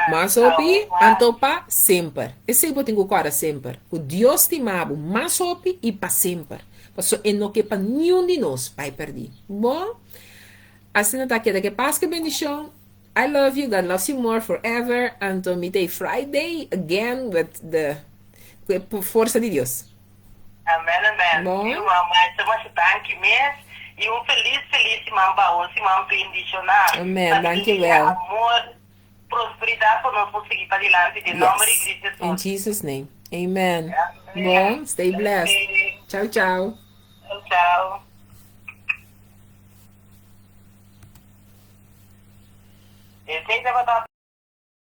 mas hopi, anto pa semper. Esei bo tin ku kòrda semper, ku Dios stima bo mas hopi i pa semper, pasobra e no ke pa niun di nos bai pèrdí. Bon, asina ta keda ke pas ku e bendishon. I love you, God loves you more forever anto mi ta e Friday again with the ku e forsa di Dios. Amen amen Bon. Mi ruman masha masha danki mes y un feliz feliz siman pa un siman bendiciona Amen danki sabiduria wel. amor prosperidad pa nos por sigui padilanti den nomber di Yes Cristo in Jesus. Jesus name amen Amen bon stay blessed Blessing. ciao ciao. Ciao ciao.